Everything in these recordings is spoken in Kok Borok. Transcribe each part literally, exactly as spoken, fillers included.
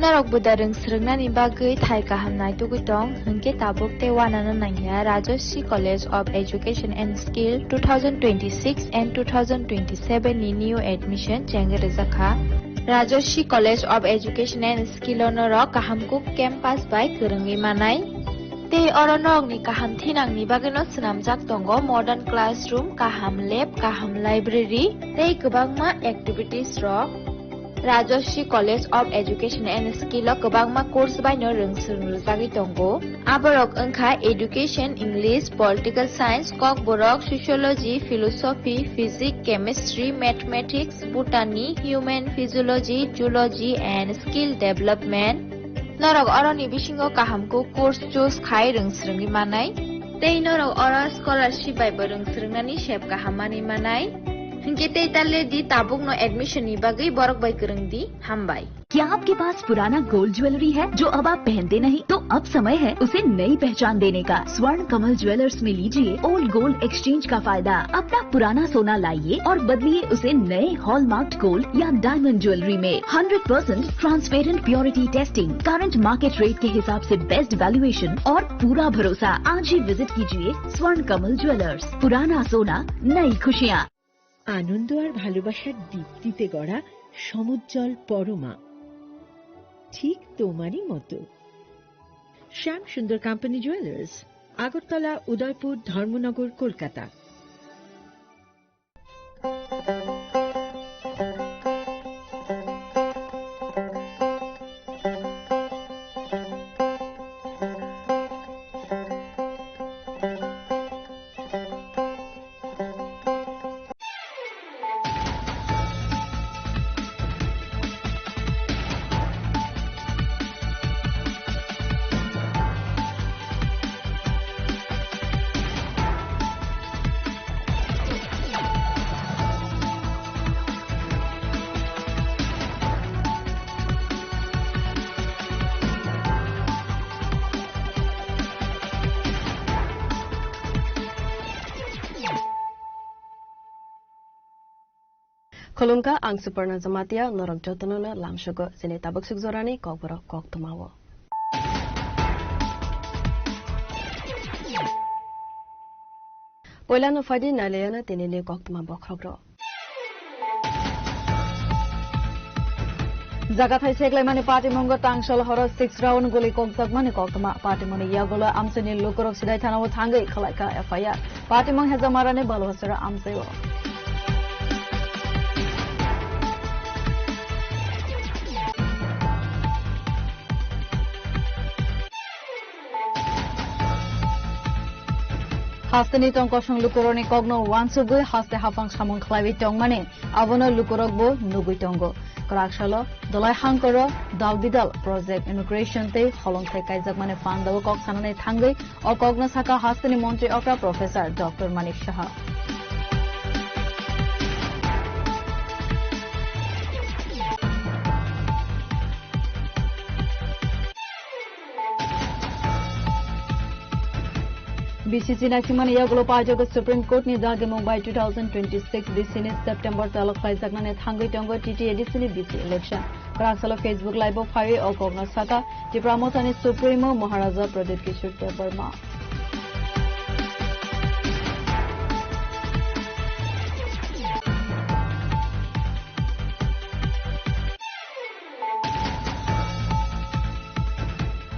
Norok buda rwng swrwngnani bagwi thai kaham naitugwi tong, hwnkhe tabuk tei uanano nangya Rajashree College of Education and Skill two thousand twenty-six and two thousand twenty-seven ni new admission chengwi rwjakha. Rajashree College of Education and Skill o norok kaham kuk campus bai kwrwngwi manai. Tei oro norokni kaham thinangni bagwino swnamjak tongo modern classroom, kaham lab, kaham library tei kwbangma activities rok. Rajashree College of Education and Skill o kwbangma course baino rwng swrwng rwjagwi tongo. Aborok wngkha Education, English, Political Science, Kokborok, Sociology, Philosophy, Physics, Chemistry, Mathematics, Botany, Human Physiology, Zoology and Skill Development. Norok oroni bisingo kaham kuk course choose khai rwng swrwngwi manai. Tei norok oro scholarship bai bo rwng swrwngnani sep kaham manwi manai. Hinkhe tei ta le di, tabukno admission ni bagwi borok bai kwrwng di. Hambai. क्या आपके पास पुराना gold jewellery है जो अब आप पहनते नहीं? तो अब समय है उसे नई पहचान देने का। स्वर्ण कमल ज्वेलर्स में लीजिए ओल्ड गोल्ड एक्सचेंज का फायदा। अपना पुराना सोना लाइए और बदलिए उसे नए हॉलमार्क्ड गोल्ड या डायमंड ज्वेलरी में। Hundred percent transparent purity testing, current market rate के हिसाब से बेस्ट वैल्यूएशन और पूरा भरोसा। आज ही विजिट कीजिए स्वर्ण कमल ज्वेलर्स। पुराना सोना, नई खुशियाँ। আনন্দ আর ভালোবাসার দীপ্তিতে গড়া সমুজ্জ্বল পরমা, ঠিক তোমারই মতো। শ্যাম সুন্দর কোম্পানি জুয়েলার্স, আগরতলা, উদয়পুর, ধর্মনগর, Kolkata. Khulumkha, ang Suparna Jamatia, norok jotono no lamsogo chini tabuk suk jorani kokborok koktwmao. Poilano phaidi nailayano tinini koktwma bokhorok rok. Jaga thai seklaimani patimungo tangsol horo six round guli kokjakmani koktwma. Patimungni yagulo amchaini lukurok sidai thanao thangwi khwlaikha F I R. Patimung Hejamarani Baluhasora amchaio. Hasteni tong kosong lukurokni kokno uansugwi haste haphang samung khlaiwi tongmani, abono lukurokbo nugwi tongo. Kwraksalo Dolai Hangkoro Dal Bidal Project Inauguration tei holongthai kaijakmani pandao kok sanani thangwi o kokno sakha hasteni montri okra Professor Doctor Manik Saha. B C C naisingmani yagulo paijago Supreme Court ni dagimung bai two thousand twenty-six B C ni September twelve khlaijaknani thangwi tongo T T A D C ni B C election. Kwraksalo Facebook Live o phaiwi o kokno sakha Tipra Mothani Supremo Maharaja Pradyut Kishore Debbarma.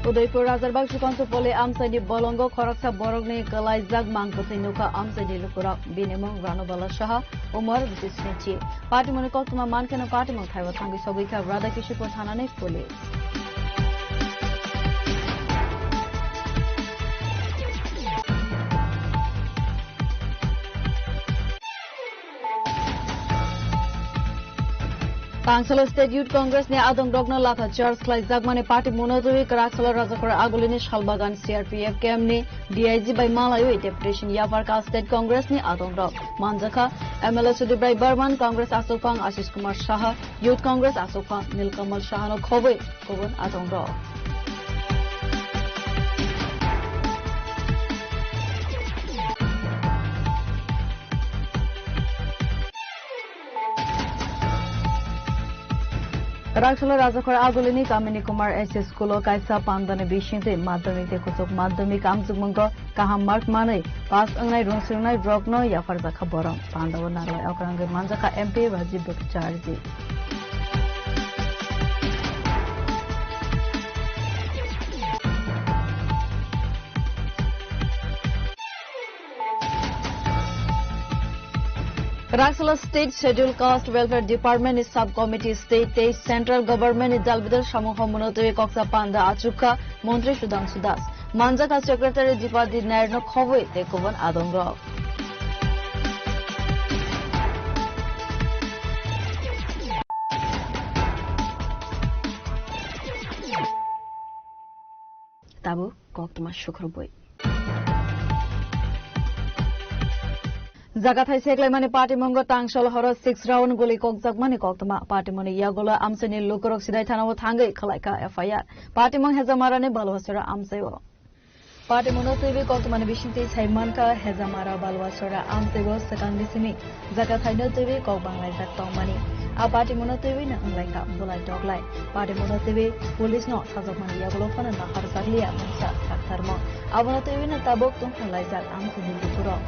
Udaipur Rajarbag Sukanto Poli amchaini bolongo khoroksa borokni kwlaijak mang kwthwi nukha amchaini lukurok. Bini mung Ranubala Saha, umor bisi snichi. Patimungni koktwma mankheno patimung thaibo thangwi sogwi kha Radha Kishore thanani police. Tangsalo State Youth Congress ni adongrokno latha charge khlaijakmani patimungno twiwi kwraksalo Rajakhor Agulini Salbagan C R P F camp ni D I G bai malaiwi deputation yapharkha State Congress ni adongrok. Manjakha M L A Sudip Rai Barman, Congress aswkphang Ashish Kumar Saha, Youth Congress aswkphang Nilkamal Sahano khobwi kubun adongrok. Raksolo Rajakhor Agulini Kamini Kumar S S School o kaisa pandani bisingtwi madhyamik tei kuchuk madhyamik amchukmungo kaham mark manwi pass wngnai rung swrwngnai rokno yapharjakha borok. Pandao narwai okrangwi manjakha M P Rajiv Bhattacharjee. Raksolo State Scheduled Caste Welfare Department ni Sub Committee State tei Central Government ni dalbidal samung homono twi koksa panda achukha Montri Sudhanshu Das. Manjakha Secretary Dipadi Nair no khobwi tei kubun adongrok. Tabuk koktwma sukrubwi. Jaga thai seklaimani patimungo tangsol horo six round guli kokjakmani koktwma. Patimungni yagulo amchaini lukurok sidai thanao thangwi khwlaikha F I R. Patimung Hejamarani Baluasora amchaio. Patimungno twiwi koktwmani bisingtwi saimankha Hejamara Baluasora amchaio swkang bisingni. Jaga thaino twiwi kok banglaijak tongmani. A patimungno twiwi no wnglaikha bulai toklai. Patimungno twiwi police no sajokmani yagulo phano naharjakliya mungsa saktharmo. Abono twiwi no tabuk tongthanglaijak amchaini lukurok.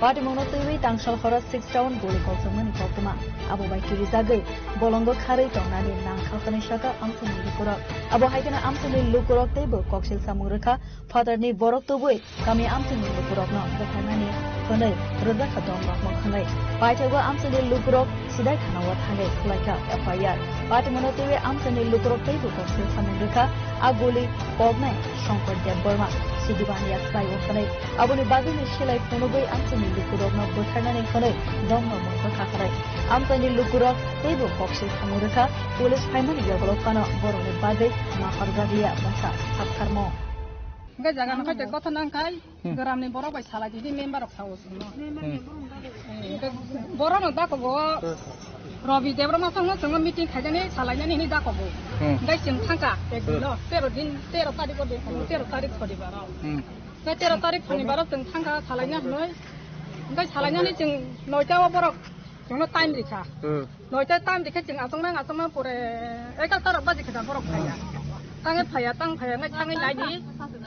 Patimungno twiwi tangsol horo six round guli kokjakmani koktwma. Abo bai kirijagwi bolongo kharwi tongnani nangkha hwnwi sakha amchaini lukurok. Abo hai kheno amchaini lukurok teibo koksil samung rwkha. Phatarni borok tubui kami amchaini lukurokno bwtharnani hwnwi rwjakha dom rokmo hwnwi. Paithago amchaini lukurok sidai thanao thangwi khwlaikha F I R. Patimungno twiwi amchaini lukurok teibo koksil samung rwkha. A guli koknai Shankar Debbarma sidibani yaslai o hwnwi. Aboni bagwino silai phunugwi amchaini lukurokno bwtharnani hwnwi dom rokmo rwkha hwnwi. Amchaini lukurok teibo koksil samung rwkha. Police phaimani yagulo phano borokni bagwi ma horjakliya mungsa saktharmo. Hingke jaga no kaitor kothon nang khai, hmm, gramni borok bai salai di, di member rok sao chwngno. Hmm. Eh, hingke borok no dakogo, hmm, Robi Debbarma songno chwngno meeting khaijani salainani hini dakogo. Hmm. Hingke chwng thangka, ek dino, hmm, tero din, tero tarikh o din, tero tarikh Sonibar o. Hmm. Hingke tero tarikh Sonibar o chwng thangka salaina hinoi. Hingke salainani chwng noita o borok chwngno time rikha. Hmm. Noita tam dikhe chwng achuknang achuknang pore egarta rok baji khe da borok phaiya. Thangwi phaiya, tang phaiya, ngai thangwi nai di,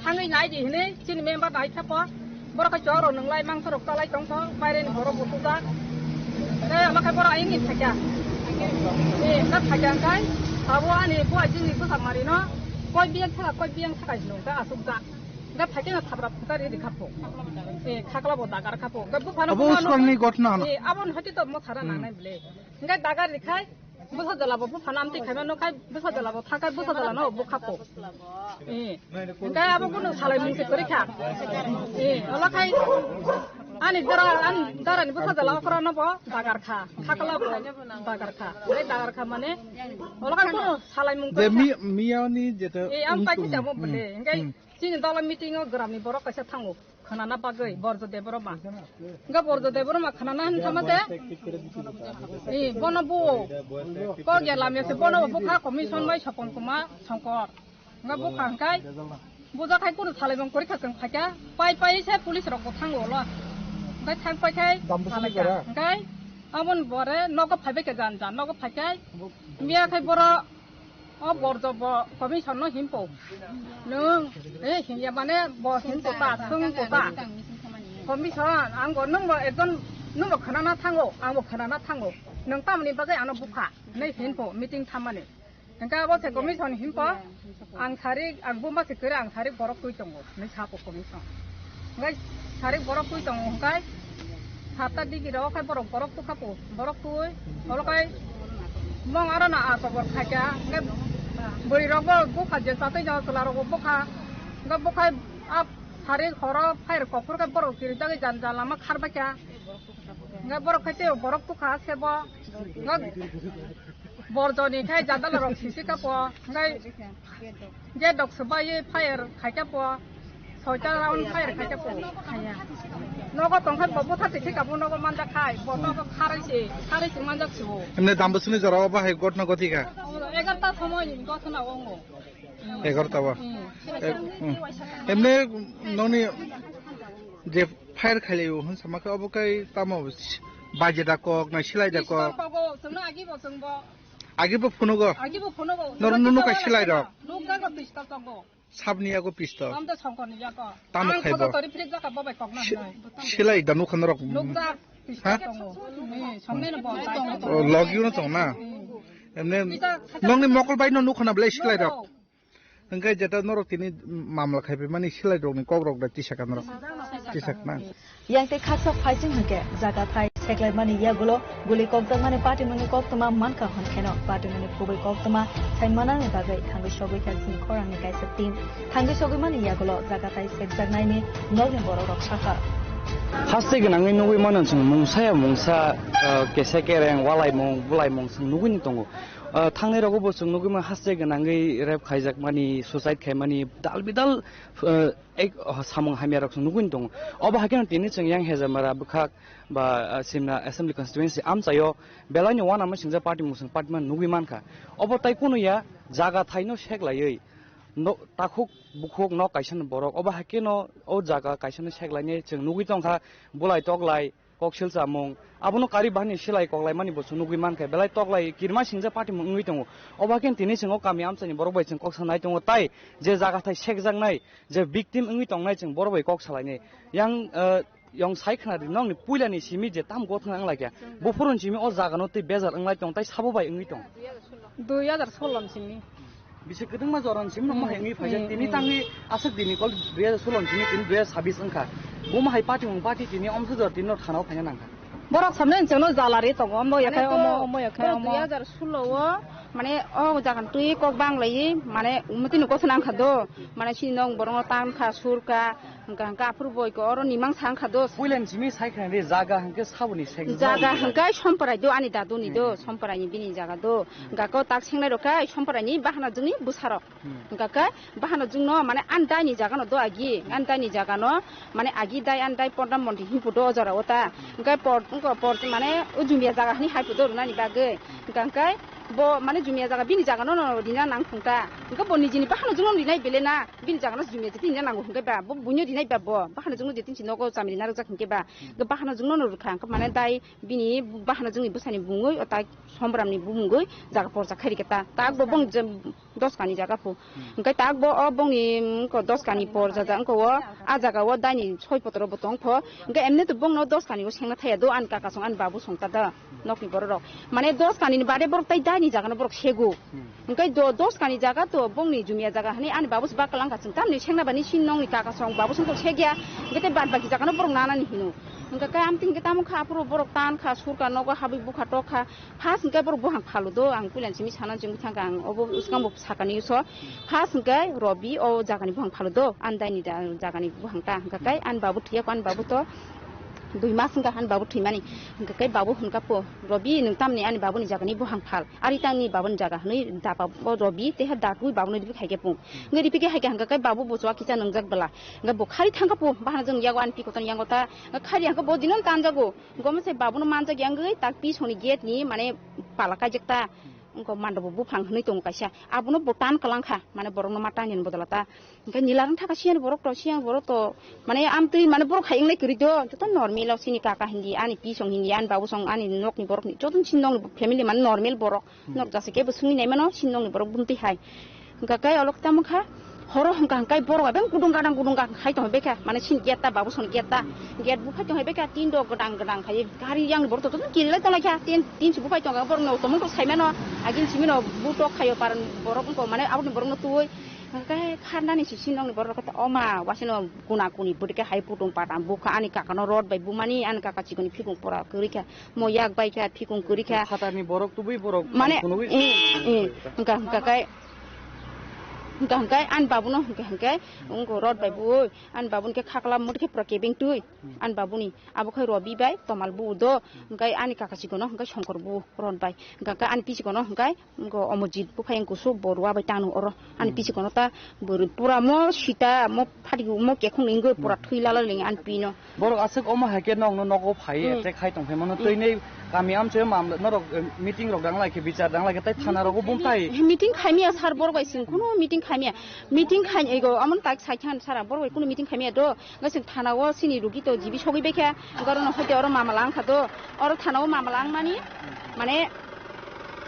thangwi nai di hinwi chini member nai khe po. Borok khe chwng rok nwnglai mangsa rok chalai tong kho, baire ni borok bo tubjak. Tei omo khe borok ayang ni phaikya. Ni na phaikya khai abo ani buai chini bwsa mari no koi biyang thaka, koi biyang thaka hinwi ta achukjak. Hingke phaikhe no thabra phuta ri rikha pho. Eh, khakla bo dagar kha pho. Hingke buphano abo buphano swkangni gotna no. Eh, abo no hoti to mo thara, hmm, nangnai bole. Hingke dagar rikhai, bwsa jala bo buphano amtwi khaima no khai, bwsa jala bo thakai, bwsa jala no bukha pho. Eh, hingke abo bono salai mung se kwrwi kha. Eh, ola khai ani dara, ani dara ni bwsa jala okra no bo dagar kha. Khakla bo dagar kha. Hingke dagar kha mane, ola khai bono salai mung je kwrwi kha. Mi-, miyani jeta. Eh, am wngtung. Paikhe jabo, hmm, bole. Hingke, hmm. Chini dolo meeting o gramni borok kaisa thango, khwnana bagwi Borjo Debbarma. Hwnkhe Borjo Debbarma khwnana hinwi thangma se, i, bono buo kok ya lamya se bono bukha commission bai Sopon Kumar Songkor. Hwnkhe bukha hwnkhe bujak hai kunu salaimung kwrwi kha chwng phaikha, pai pai se police rok bo thango ulo. Hwnkhe thang pai khai salai kha. Hwnkhe aboni bore nogo phaibai kha jan jan, nogo phaikhai miya khai boro O Borjo bo commission no himpo. Nwng, eh, himya mane bo himpo ta, thwng po ta. Commission, ang bo nwng bo ekjon, nwng bo khwnana thango, ang bo khwnana thango. Nwng tamoni bagwi ano bukha, hinwi himpo, meeting thammani. Hwnkhe abo se commission himpo, ang sari, ang buma se kwrwi, ang sari borok twi tongo, hinwi sapo commission. Hwnkhe sari borok twi tongo hwnkhe, satta digi rok khai borok, borok tukha po, borok twi, oro khai mong aro na a tobor khaikha, hwnkhe bwrwi rok bo bukha je chatwi no chwla rok bo bukha, hwnkhe bukhai a sari horo fire kophor khe borok kirijagwi jan jan lama kharbaikha, hwnkhe borok khai tei borok tukha sebo, hwnkhe Borjoni khai jadala rok sisi kapo, ngai gate rok swbai fire khai kapo, soita round fire khai kapo. Nogo tongkhai bo bwtha twi thika bo nogo manjak khai, bo nogo kharwi se, kharwi se manjak se bo. Emne Dambusuni jora o bahai gotna goti kha? Egarta somoi ni gotna ongo. Egarta ba? Hmm. E-, hmm. Emne noni je fire khai laio hwn sama khe obo kai tamo baje da kok, na silai da kok? Pistol kogo, chwngno agi bo chwng bo. Agi bo phunugo? Agi bo phunugo. Nor Nor nunu kai pistol silai rok? Nuk jago pistol tongo. Sabni yago pistol? Amda songkorni yago. Tamo Ang khaibo? Khodo tori fridge jaka bobai kokna Si-, hinai. Silai da nukha norok? Nuk jak pistol Ha? tongo. Ni, songmeno bo tai tongo. O, logi uno tong na? Hmm. Emne Pisa khacha nongni mokol bai no nukha na belai silai rok? Nugo. Hingke jeta norok tini mamla khaipai mani silai rokni kok rok da tisa ka norok? Tisa ka na? Yang tei khaksa phaising hwnkhe jaga thai seklaimani yagulo guli kokjakmani patimungni koktwma mankha hwnkheno patimungni kubui koktwma sai manani bagwi thangwi sogwi kha chini khorangni kaisa team. Thangwi sogwimani yagulo jaga thai sekjaknaini nokni borokrok sakha. Haste gwnangwi nugwi mano chwng mungsa ya mungsa, ah, kesa kereng, walaimung, bulaimung chwng nugwini tongo. Ah, thangnai rogo bo chwng nugwi mano haste gwnangwi rape khaijakmani, suicide khaimani, dal bidal, ah, ek, oh, samung hamya rok chwng nugwi tongo. Obo hai kheno tini chwng yang Hejamara bwkhak ba, ah, Simna Assembly Constituency amchaio belai ni uanama singjak party mung chwng party man nugwi mankha. Obo tai kunu ya jaga thaino seklaiwi no-, takhuk bukhuk nok kaisa ni borok. Obo hai kheno o jaga kaisa no seklainai chwng nugwi tongkha, bulai toklai, kok silchamung, abono kari bahani silai koklaimani bo chwng nugwi mankha, belai toklai kirima singjak party mung wngwi tongo. Obo hai kheno tini chwng o kami amchaini borok bai chwng kok sanai tongo, tai je jaga thai sekjaknai, je victim wngwi tongnai chwng borok bai kok salainai. Yang, eh, yang sai khna di, nokni puilani simi je tam gotna wnglaikha, buphuruni simi o jagano tei bejar wnglai tong, tai sabo bai wngwi tong. Dui hajar solo ni simi. Bisi kwdwngma jorani simi nokma hai wngwi phaijak. Hmm, tini hmm. Tangwi aswk dini kol dui hajar solo ni simi tini dui hajar sabis wngkha. Bo ma hai party mung party tini omsa jor tini no thana o phaina nangkha. Borok samne chwngno jalari tongo, omo yakhai omo, omo yakhai omo. Dui hajar solo o, mane, o jagan twi kok banglaiwi, mane, umtini gotha nangkha do, mane, chini nok borokno tankha, surkha, hwnkha hwnkhe aphuru boiko oro nimang sa wngkha do. Puilani simi sai khna di, jaga hwnkhe saboni sek. Jaga hwnkhe Somprai do, ani daduni do, hmm. Somprai ni bini jaga do. Hwnkha ko tak sengnai rok khe Somprai ni bahana jwngni bwsarok. Hmm. Hwnkha khe bahano jwngno mane ani daini jagano do agi, ani daini jagano mane agi dai ani dai pondra monti himpu do o jora o ta. Hmm. Hwnkhe por, wngkha por mane o jumia jaga hani haipu do rwnani bagwi. Hmm. Hwnkha hwnkhe bo mane jumia jaga bini jagano no rina nang thung ta. Hwnkhe bo nijini bahano jwngno rinai bele na, bini jagano jumia jeti rina nango hwnkhe ba, bo buino rinai ba bo, bahano jwngno jeti si nogo chami rina rwjak hwnkhe ba. Hmm. Hwnkhe bahano jwngno no rwkha, hwnkhe mane dai bini bahano jwngni bwsani bumungwi o tai Sombramni bumungwi jaga porjak khai rikhe ta. Tak bo bong je dos kani jaga pho. Hmm. Hwnkhe tak bo o bongni, mm, ko dos kani por jaga wngko o, a jaga o daini soi potro bo tong pho. Hwnkhe emne to bongno dos kani o sengna thaya do, ani kaka song, ani babu song ta da, nokni borok rok. Mane dos kani ni bade borok tai daini jaga no borok sego. Hmm. Hwnkhe do-, dos kani jaga to bongni jumia jaga hwnwi ani babu se bak kwlangkha chwng tamni sengna bani sin nongni kaka song babu song to segya. Hwnkhe tei bad baki jaga no borok nanani hino. Hwnkhe khe amtwi hwnkhe tamo kha aphuru borok tan kha, sur kha, nogo habwi bukha tok kha. First hwnkhe borok buphang phalo do, ang puilani simi sana chwngwi thangkha, ang obo swkang bo sakani so. First hwnkhe Robi o jagani buphang phalo do, ani daini da-, jagani buphang ta hwnkha khe ani babu thwiya kho, ani babu to dui mas hwnkha ani babu thwimani. Hwnkha khe babu hwnkha pho, "Robi, nwng tamni ani babuni jagani buphang phal, ari tangni babuni jaga," hwnwi dapa bo Robi tei ha datwi babuni ripi khaikhe pung. Hwnkhe ripi khe haikhe hwnkha khe babu bo chwa kisa nwngjak bwla. Hwnkhe bo khari thangkha pho, bahana jwng yago ani pi kotorni yango ta, hwnkhe khari hwnkhe bo dino tanjago. Goma se babuno manjak yangwi tak pisongni gate ni mane pala kaijak ta. Wngkha manda bo buphang hwnwi tongo kaisa. Abono bo tan kwlang kha, mane borokno ma tangni bodola ta. Hwnkhe nila rang thaka siyani borok to, siyang borok to, mane amtwi mane borok hai wngnai kwrwi do, joto normal o chini kaka hindi, ani pisong hindi, ani babu song, ani nokni borokni, joto chini nokni family mane normal borok. Hmm. Nok jase kebo swngwi naimano, chini nokni borok bumtwi hai. Hwnkha khe olok tamo kha, horo hwnkha hwnkhe borok abeng gudung gadang gudung gadang khai tong bekha, mane sin gate ta babu son gate ta, gate buphai tong bekha, tin do gadang gadang khai, gari yang borok to kirilai tong kha, tin, tin si buphai tong borok no tomong to saimano, agin simino butok khayo paran borok wngko, mane aboni borok no tui, hwnkha khe kharnani si sin nokni borok khe oma, wasino kuna kuni bwdike hai putung patam bukha, ani kaka no rod bai bumani, ani kaka chikoni phikung pora kwrwi kha, mo yak bai kha, phikung kwrwi kha. Phatarni borok tubui borok mane, phunugwi eh, eh, hwnkha hwnkha khe. Hwnkha hwnkhe ani babuno hwnkha hwnkhe wngkha rod bai bui ani babuni khe khakla muti khe pura kebeng twi ani babuni abo khai Robi bai Tomal bu do hwnkhe ani kaka chikono hwnkhe Songkor bu rod bai hwnkha hwnkhe ani pichikono hwnkhe wngkha Omojit buphai wngkha kusu bo rua bai tangno oro ani pichikono ta bwrwi pura mo sita mo phati mo kekhung wngwi pura thwi lala leng ani pino. Borok aswk omo hai khe nokno nogo phai attack khai tong phai mano twi nei kami amchoi mamla norok, eh, meeting rok dang lai khe bichar dang lai khe tai thana rogo bumtai. Meeting khaimya sir borok bai chwng kuno meeting khaimya. Meeting khai ego amon tak sai khan sara borok bai kuno meeting khaimya do. Ngasing thana o sini rugi to jibi sogwi bai kha. Garo no hoite oro mamala wngkha do. Oro thana o mamala wngmani mane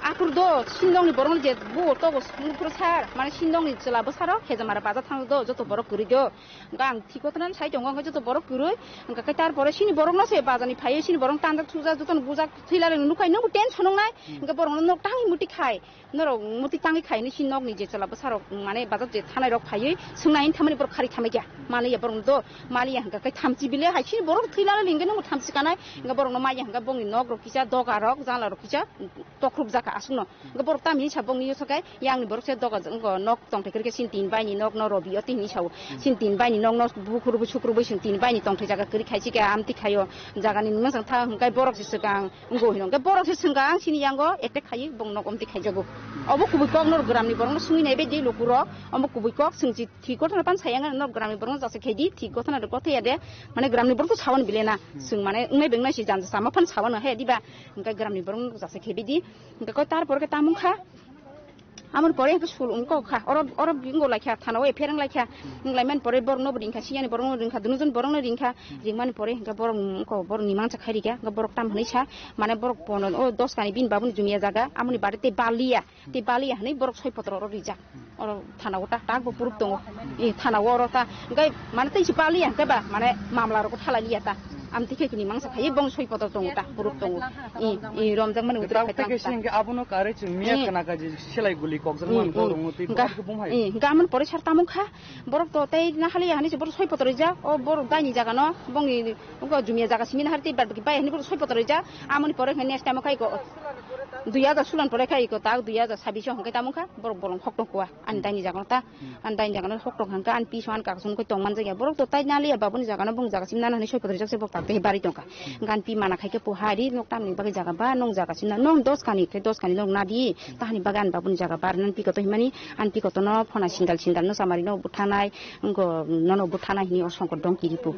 Akur do, sindong ni borok je bo to go sung pro sar, mane sindong ni chwla bwsaro, hejamara baja thang do, joto borok kwrwi do. Hwnkhe ang thik kothana sai tongo, hwnkhe joto borok kwrwi, hwnkhe khe tarpore sini borok no se baja ni phaiwi sini borok tanjak thujak, joto no bujak thwi lalai nukha, nungbo tension wngnai, hwnkhe borok no nok tangwi muti khai. Norok muti tangwi khaini si nokni je chwla bwsarok, mane, bajak je thanai rok phaiwi swngnai, thamani borok khari thamai kya. Maliya borok do, maliya hwnkha khe thamchi bile hai sini borok thwi lalo hwnkhe nung thamchi kanai. Hwnkha borok no maya hwnkha bongni nok rok kisa, doga rok, jala rok kisa tokhrup jaka aswk no. Hwnkha borok tamni sa bongni yoso khe yang ni borok se doga jang nok tongthai khe sini tin bai ni nok no robi o tini sao. Sini tin bai ni nok no bukhur bu sukrubui sini tin bai ni tongthai jaga kwrwi khaisi khe amtwi khaio. Jaga ni masa tha hwnkha borok se swkang. Wngwi hino. Hwnkhe borok se swngkha ang sini yango attack khai bong nok omti khaijago. Obo kubui kok norok gramni borokno swngwi nai bai di lukurok. Obo kubui kok swngchi thik gotana pan sayang norok gramni borokno jasa khe di thik gotana rok kothai ya de. Mane gramni borok to sawan bile na. Swng mane wngnai bengnai si janja sama phan sawan hai diba. Hwnkhe gramni borokno jasa khe di. Hwnkhe ko tar pore khe tamung kha. Amoni pore hwnkhe sul wngkok kha. Oro, oro bingo laikha, thana o F I R wng laikha. Wng laimani pore borokno bo ringkha, siyani borokno ringkha, dunujon borokno ringkha. Ringmani pore hwnkhe borok wngkha, borok ni mangsa khai rikha. Hwnkhe borok tam hwnwi sa, mane borok pono o dos kani bini babuni jumia jaga, amoni bari tei baliya, tei baliya hwnwi borok soi potro oro rijak. Oro thana o tak, tak bo proof tongo. I thana o oro ta, hwnkhe mane tei si baliya hwnkhe ba, mane mamla rok thalai liya ta. Amtwi khe kini mangsa khai bong soi potro tongo ta, proof tongo. I, i romjak mani utre Tei khai tang khe ta. Singkhe abono kare chwng miya Mm. khna kha je selai guli kokjak Mm, man mm. borok twi Ga-, bwkha khe bumhai. Mm, ga man pore sar tamung kha. Borok to tei na hali hani se borok soi potro rijak. O borok daini jaga no bongni ugo jumia jaga simi na hari tei bad baki bai hani borok soi potro rijak. Amoni pore khe next time khai ko dui hajar sulan pore khai ko tak dui hajar sabbish hwnkhe tamung kha. Borok bolong hok tong kua. Ani daini jaga no ta. Ani daini jaga no hok tong kha. Ani piso ani kaka song khe tong man jagya. Borok to tai na liya babuni jaga no bong jaga simi na hani soi potro rijak se borok tak tei bari tong kha. Gan pi mana khai khe po hari nok tamni bagwi jaga ba nong jaga sina nong dos kani khe dos kani nong nadi tahani bagwi ani babuni jaga bar nan pi koto himani an pi koto no phona sindal sindal no samari no buthanai ngo nono buthanai hini o songkot dong kiri pu.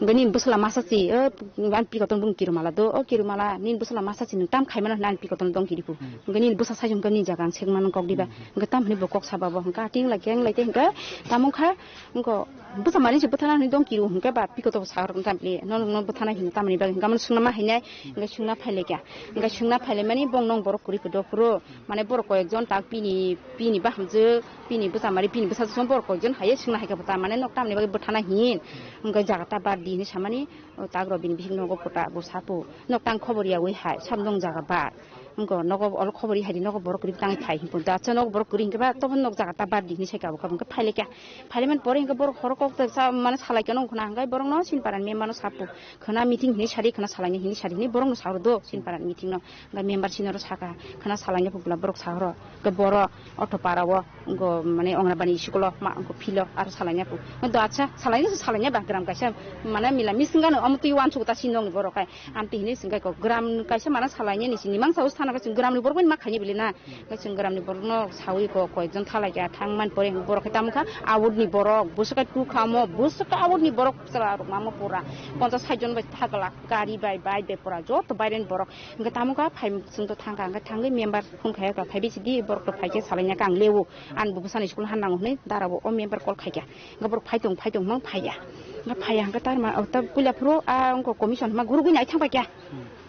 Bini bwsla masa si o an pi koto bung kiru mala do o kiru mala nin bwsla masa si nung tam khai mano nan pi koto dong kiri pu. Bini bwsa sai jong ni jaga ang sek man kok diba. Hwnkhe tamhwnwi bo kok saba bo hwnkhe ating lai keng lai tei hwnkhe tamo kha wngkha bwsa mani se bwthana hwnwi dong kiru hwnkhe ba pikoto bo sa rwkna tamni no no bwthana hino tamni bagwi hwnkhe amo swngna ma hainai hwnkhe swngna phailai kha hwnkhe swngna phailai mani bong nong borok kwrwi photo phuru mane borok koi ekjon tak bini bini bahamjwk bini bwsa mari bini bwsa borok koi ekjon hai swngna hai kha bwta mane nok tamni bagwi bwthana hin hwnkhe jaga ta bar di hinwi samani o tak rok bini bihik nogo photo bo sapu nok tang khobor yaui hai sab nong jaga bar. Wngkha nogo oro khobor ri hai di nogo borok kwrwi tangwi phai hinwi da acha nogo borok kwrwi hinkhe ba tobo nok jaga ta bar di hinwi sai kabo kabo hwnkhe phai lai kha phai lai mani pore hinkhe borok horo kok ta sa mane salai khe nong khna hwnkhe borok no sini para ni member no sapu khna meeting hinwi sari khna salai ni hinwi sari hinwi borok no sa rw do sini para ni meeting no hwnkhe member sini oro saka khna salai ni phukla borok sa oro hwnkhe borok auto para o wngkha mane ongrabani school o ma wngkha field o aro salai ni phuk do acha salai ni salai ni ba gram kaisa mane mila mising gano omo twi wansuk ta sini nong ni borok hai. Amtwi hinwi chwng khe kok gram kaisa mana salai nini sini mangsa o sana khe chwng gram ni borok bai ma khaini bili na. Khe chwng gram ni borok no sawi kok koi jon thalai kha thang man pore borok khe tamo kha awut ni borok bwswk khe tu kha mo bwswk khe awut ni borok chwla rok ma mo pura ponchas sait jon bai thakla gari bai bike bai pura joto baire ni borok hwnkhe tamo kha phai chwng to thang kha hwnkhe thangwi member phone khai kha phai bisi di borok to phai khe salai na kang lewo ani bo bwsani school han nango hwnwi dara bo o member call khai kha. Hwnkhe borok phai tong, phai tong hwnba phaiya. Hwnkhe phaiya hwnkhe tar ma, o ta puila phuru a wngkha commission hwnba gurugwi nai thang paikha.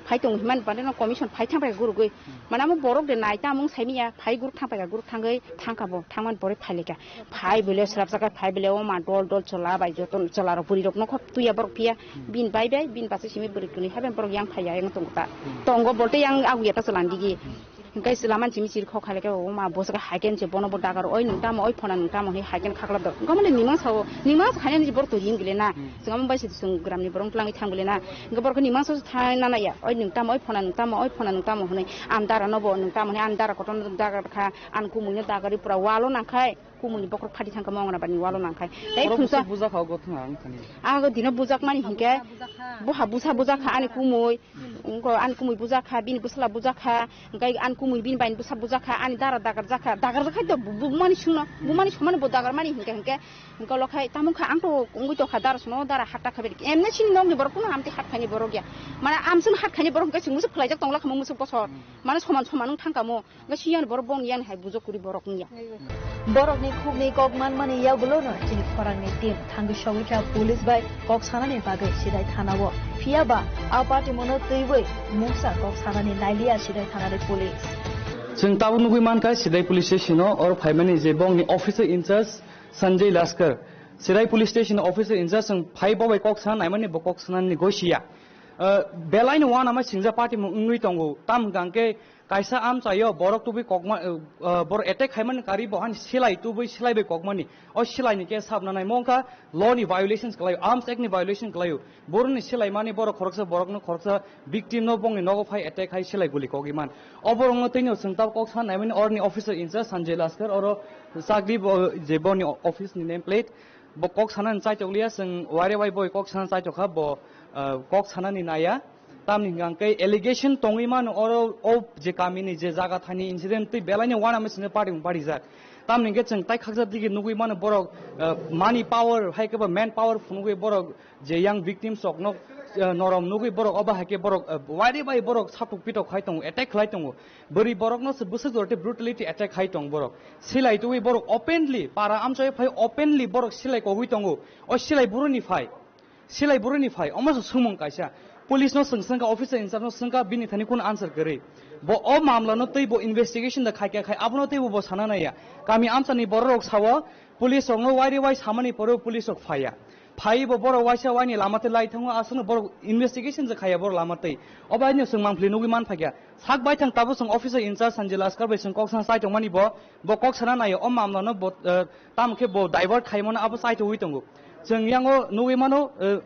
Phai tong hwnmani pore no commission phai thang paikha gurugwi. Mane amo borok de nai ta mung saimanya, phai guruk thang paikha, guruk thangwi thangkha bo, thangmani pore phai laikha. Phai bole swrapsa khe phai bole o ma dol dol chwla bai joto chwla rok bwrwi rok nokha tuya borok phiya. Bini bai bai, bini bachai simi bwrwi kwnwi hai bai borok yang phaiya yang tongo ta. Tongo bolte yang aguya ta chwla ni digi. Hwnkhe chwla mansi michiri kok khailai khe, "O ma, bo se khe hai khe," hinwi bono bo dagar, "Oi, nwng tamo, oi, phona nwng tamo?" hinwi hai khe khaklap do. Hwnkhe mani nwng mangsa o, nwng mangsa khainani borok to ring bile na. Chwng amo bai se chwng gramni borok twlangwi thang bile na. Hwnkhe borok khe nwng mangsa o thang na naiya, "Oi, nwng tamo, oi, phona nwng tamo, oi, phona nwng tamo?" hinwi. Ang dara no bo nwng tamo hinwi, ang dara kotorno dagar kha, ang kumui no dagarwi pura walo nangkhai. Kumui ni bokhorok phati thangkha mo Anganabadi ni walo nangkhai. Tei Oro thungsa busa buja kha ogo thung ang thani. Ago dino bujak mani hinkhe buha busa buja kha ani kumui. Wngkha ani kumui buja kha, bini bwsla buja kha. Hwnkhe ani kumui bini bai bwsa buja kha, ani dara dagar jakha. Dagar jakha to bu-, bu mani sungno. Bu mani somani bo dagar mani hinkhe hinkhe. Hwnkhe lo khai tamo kha ang to wngwi tokha dara sono dara hatta kha beri. Emne sini nokni borok kuno amtwi hat khaini borok ya. Mane amsung hat khaini borok hwnkhe chwng musuk phlaijak tongla kha mo musuk bosor. Mane soman soman wng thangkha mo. Hwnkhe siyang borok bong yang hai bujok kuri borok wngya. Borokni khukni kok manmani yagulono chini khorangni team thangwi sogwi kha police bai kok sanani bagwi Sidai thanao. Phiya ba a party mono twiwi mungsa kok sanani nailiya Sidai thanani police. Chwng tabuk nugwi mankha Sidai Police Station o oro phaimani je bongni officer in charge Sanjay Laskar. Sidai Police Station officer in charge chwng phai bo bai kok sana naimani bo kok sanani goisiya. Uh, belaino uanama singja party mung wngwi tongo. Tam hwnkha hwnkhe kaisa amchaio borok tubui kokma, uh, uh, borok attack khaimani kari bo hani silai tubui silai bai kokmani. O silaini case habna naimo wngkha law ni violations khlaio, Arms Act ni violation khlaio. Borokni silaimani borok khoroksa, borokno khoroksa victim no bongni nogo phai attack khai silai guli kogwi man. O borokno twino chwng tabuk kok sana naimani orni officer in charge Sanjay Laskar oro chakri bo je boni office ni name plate bo kok sana chaitok liya chwng wire wai boi kok sana chaitok kha bo, ah, kok sana ni naya. Tamni hwnkha hwnkhe allegation tongwi mano oro o je kamini je jaga thani incident tei belaino uanama singja party mung parijak. Tamni hwnkhe chwng tai khaksa digi nugwi mano borok, ah, money power hai khe bo man power phunugwi borok je yang victims rokno, eh, norom nugwi borok obo hai khe borok, eh, wairi bai borok satok pitok khai tongo, attack khlai tongo. Bwrwi borokno se bwswk jora tei brutality attack khai tong borok. Silai tubui borok openly, para amchai phai openly borok silai kogwi tongo. O silai buruni phai. Silai buruni phai. Omo se sumung kaisa. Police no swng swngkha, officer in charge no swngkha, bini thani kun answer kwrwi. Bo o mamla no tei bo investigation da khai kha khai, abono tei bo, bo sana naiya. Kami amchani borok rok sao, police rokno wairi wai samani pore police rok phaiya. Phai bo borok waisa waini lama tei lai thango, aswkno borok investigation je khaiya borok lama tei. Obo haino chwng mangpili nugwi man phaikha. Sak baithang tabuk chwng officer in charge Sanjay Laskar bai chwng kok sana chai tongmani bo, bo kok sana naio o mamlano bo, eh, tamo khe bo divert khaimano abo chai tongwi tongo. Chwng yango nugwi mano, eh,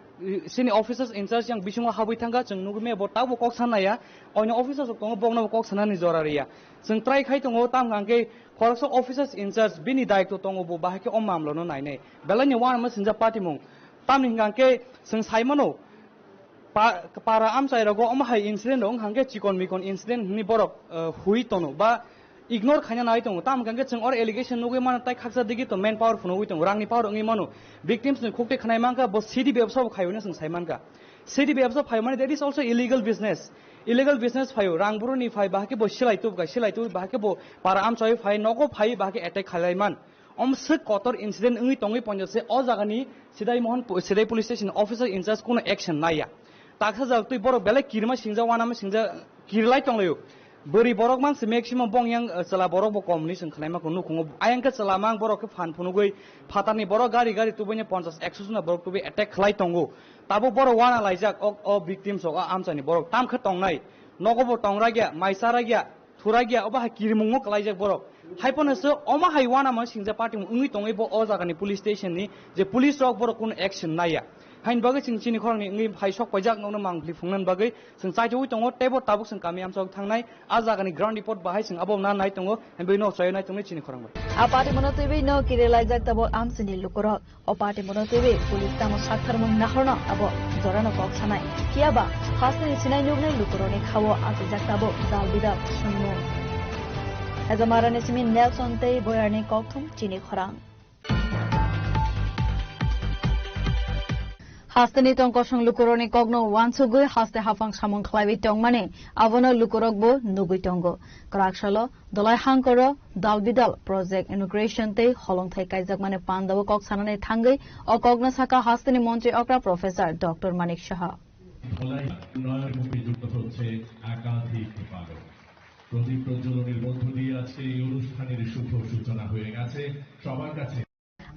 sini officers in charge yang bisingo habwi thangkha, chwng nugwi maya bo tabuk kok sana naiya, oino officers rok tongo bokno bo kok sanani jora riya. Chwng try khai tongo, tamo hwnkhe khoroksa officers in charge bini daitw tongo, bo bahai khe o mamlano nainai. Belaini uanama singja party mung. Tamni hwnkha hwnkhe chwng sai mano, pa-, para amchai rogo omo hai incident rok wngkha hwnkhe chikon mikon incident hwnwi borok, eh, hui tono ba ignore khaina nai tongo. Tamo hwnkha hwnkhe chwng oro allegation nugwi mano tei khaksa digi to man power phunugwi tongo, rangni power wngwi mano. Victims ni khukti khwnai mankha, bo C D bebsa bo khaiwi no chwng sai mankha. C D bebsa phaimani, that is also illegal business. Illegal business phaio, rang buruni phai, bahai khe bo silai tubkha, silai tubui bahai khe bo para amchai phai, nogo phai, bahai khe attack khalai man. Om swk kotor incident wngwi tongwi ponjase o jagani Sidai Mohon, Sidai Police Station officer in charge kuno action naiya. Taksa jak twi borok belai kirima singja, uanama singja, kirilai tonglaio. Bwrwi borok man se maximum bong yang, eh, chwla borok bo kom hinwi chwng khwnaima khe nukhungo. Ayang khe chwla mang borok khe phan phunugwi phatarni borok gari gari tubuini ponchash ekso jona borok tubui attack khlai tongo. Tabuk borok uana laijak o, o victims rok, o amchaini borok tam khe tongnai. Nogo bo tong ragya, mai cha ragya. Thurai gya, obo hai kirimungo kwlaijak borok. Hai phano se omo hai uanama singja party wngwi tongwi bo o jagani police station ni je police rok borok kuno action naiya. Haini bagwi chwng chini khorang ni wngwi hai sok paijak nokno mangpili phungnani bagwi chwng chaitogwi tongo, teibo tabuk chwng kami amchok thangnai, a jagani ground report bahai chwng abo na nai tongo, haini bagwi no chaywi nai tongnai chini khorang bai. A party mono twiwi no kirilaijak tabuk amchini lukurok. O party mono twiwi police tamo saktharmung nahorno abo jorano kok sanai. Phiyaba hasteni sinai nuknai lukurokni khao achijak tabuk dal bidal swngmung. Ejamarani simi Nelson tei Boyarni kokthum chini khorang. Hasteni tong kosong lukurokni kokno uansugwi haste haphang samung khlaiwi tongmani abono lukurokbo nugwi tongo. Kwraksalo Dolai hangkoro dal bidal project inauguration tei holongthai kaijakmani pandao kok sanani thangwi o kokno sakha hasteni montri okra Professor Doctor Manik Saha. Dhalai উন্নয়নমুখী যুক্ত হচ্ছে একাধিক বিভাগ। প্রদীপ প্রজ্বলনের মধ্য দিয়ে আজকে এই অনুষ্ঠানের শুভ সূচনা হয়ে গেছে। সবার কাছে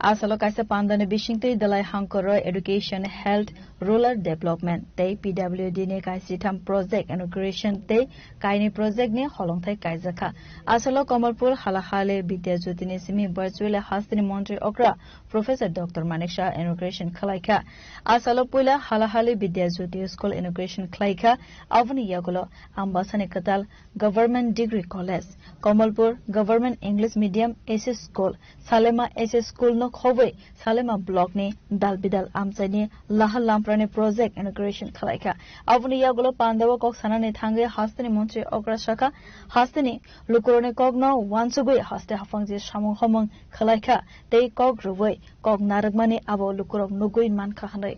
Asalo kaisa pandani bisingtwi Dalai Hangkoro Education, Health, Rural Development tei P W D ni kaisitham project inauguration tei kaini project ni holongthai kaijakha. Asalo Kamalpur Halahali Vidya Jyoti ni simi virtually hasteni montri okra Professor Doctor Manik Saha inauguration khwlaikha. Asalo puila Halahali Vidya Jyoti School inauguration khwlaikha. Aboni yagulo Ambasani kwtal Government Degree College, Kamalpur Government English Medium S S School, Salema S S School no khobwi Salema Block ni dal bidal amchaini lahar lamprani project inauguration khwlaikha. Aboni yagulo pandao kok sanani thangwi hasteni montri okra sakha, hasteni lukurokni kokno uansugwi haste haphangni samung homung khwlaikha tei kok rwui kok narwkmani abo lukurok nugwi mankha hwnwi.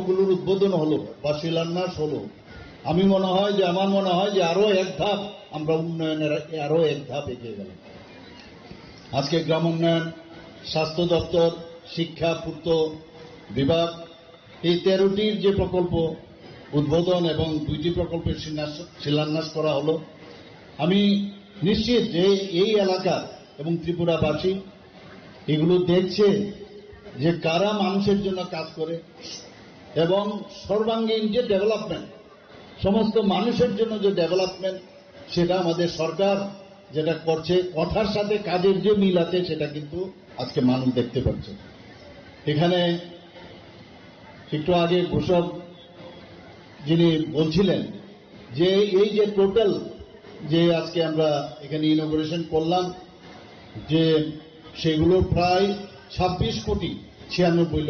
গুলোর উদ্বোধন হলো বা শিলান্যাস হলো, আমি মনে হয় যে, আমার মনে হয় যে আরো এক ধাপ আমরা উন্নয়নের আরো এক ধাপ এগিয়ে গেলাম। আজকে গ্রাম উন্নয়ন, স্বাস্থ্য দপ্তর, শিক্ষা, পূর্ত বিভাগ, এই তেরোটির যে প্রকল্প উদ্বোধন এবং দুইটি প্রকল্পের শিলান্যাস, শিলান্যাস করা হলো, আমি নিশ্চিত যে এই এলাকা এবং ত্রিপুরাবাসী এগুলো দেখছে যে কারা মানুষের জন্য কাজ করে এবং সর্বাঙ্গীন যে ডেভেলপমেন্ট, সমস্ত মানুষের জন্য যে ডেভেলপমেন্ট, সেটা আমাদের সরকার যেটা করছে, কথার সাথে কাজের যে মিল আছে, সেটা কিন্তু আজকে মানুষ দেখতে পাচ্ছে। এখানে একটু আগে ঘোষক যিনি বলছিলেন যে এই যে টোটাল যে আজকে আমরা এখানে ইনোগুরেশন করলাম, যে সেগুলো প্রায় ছাব্বিশ কোটি ছিয়ানব্বই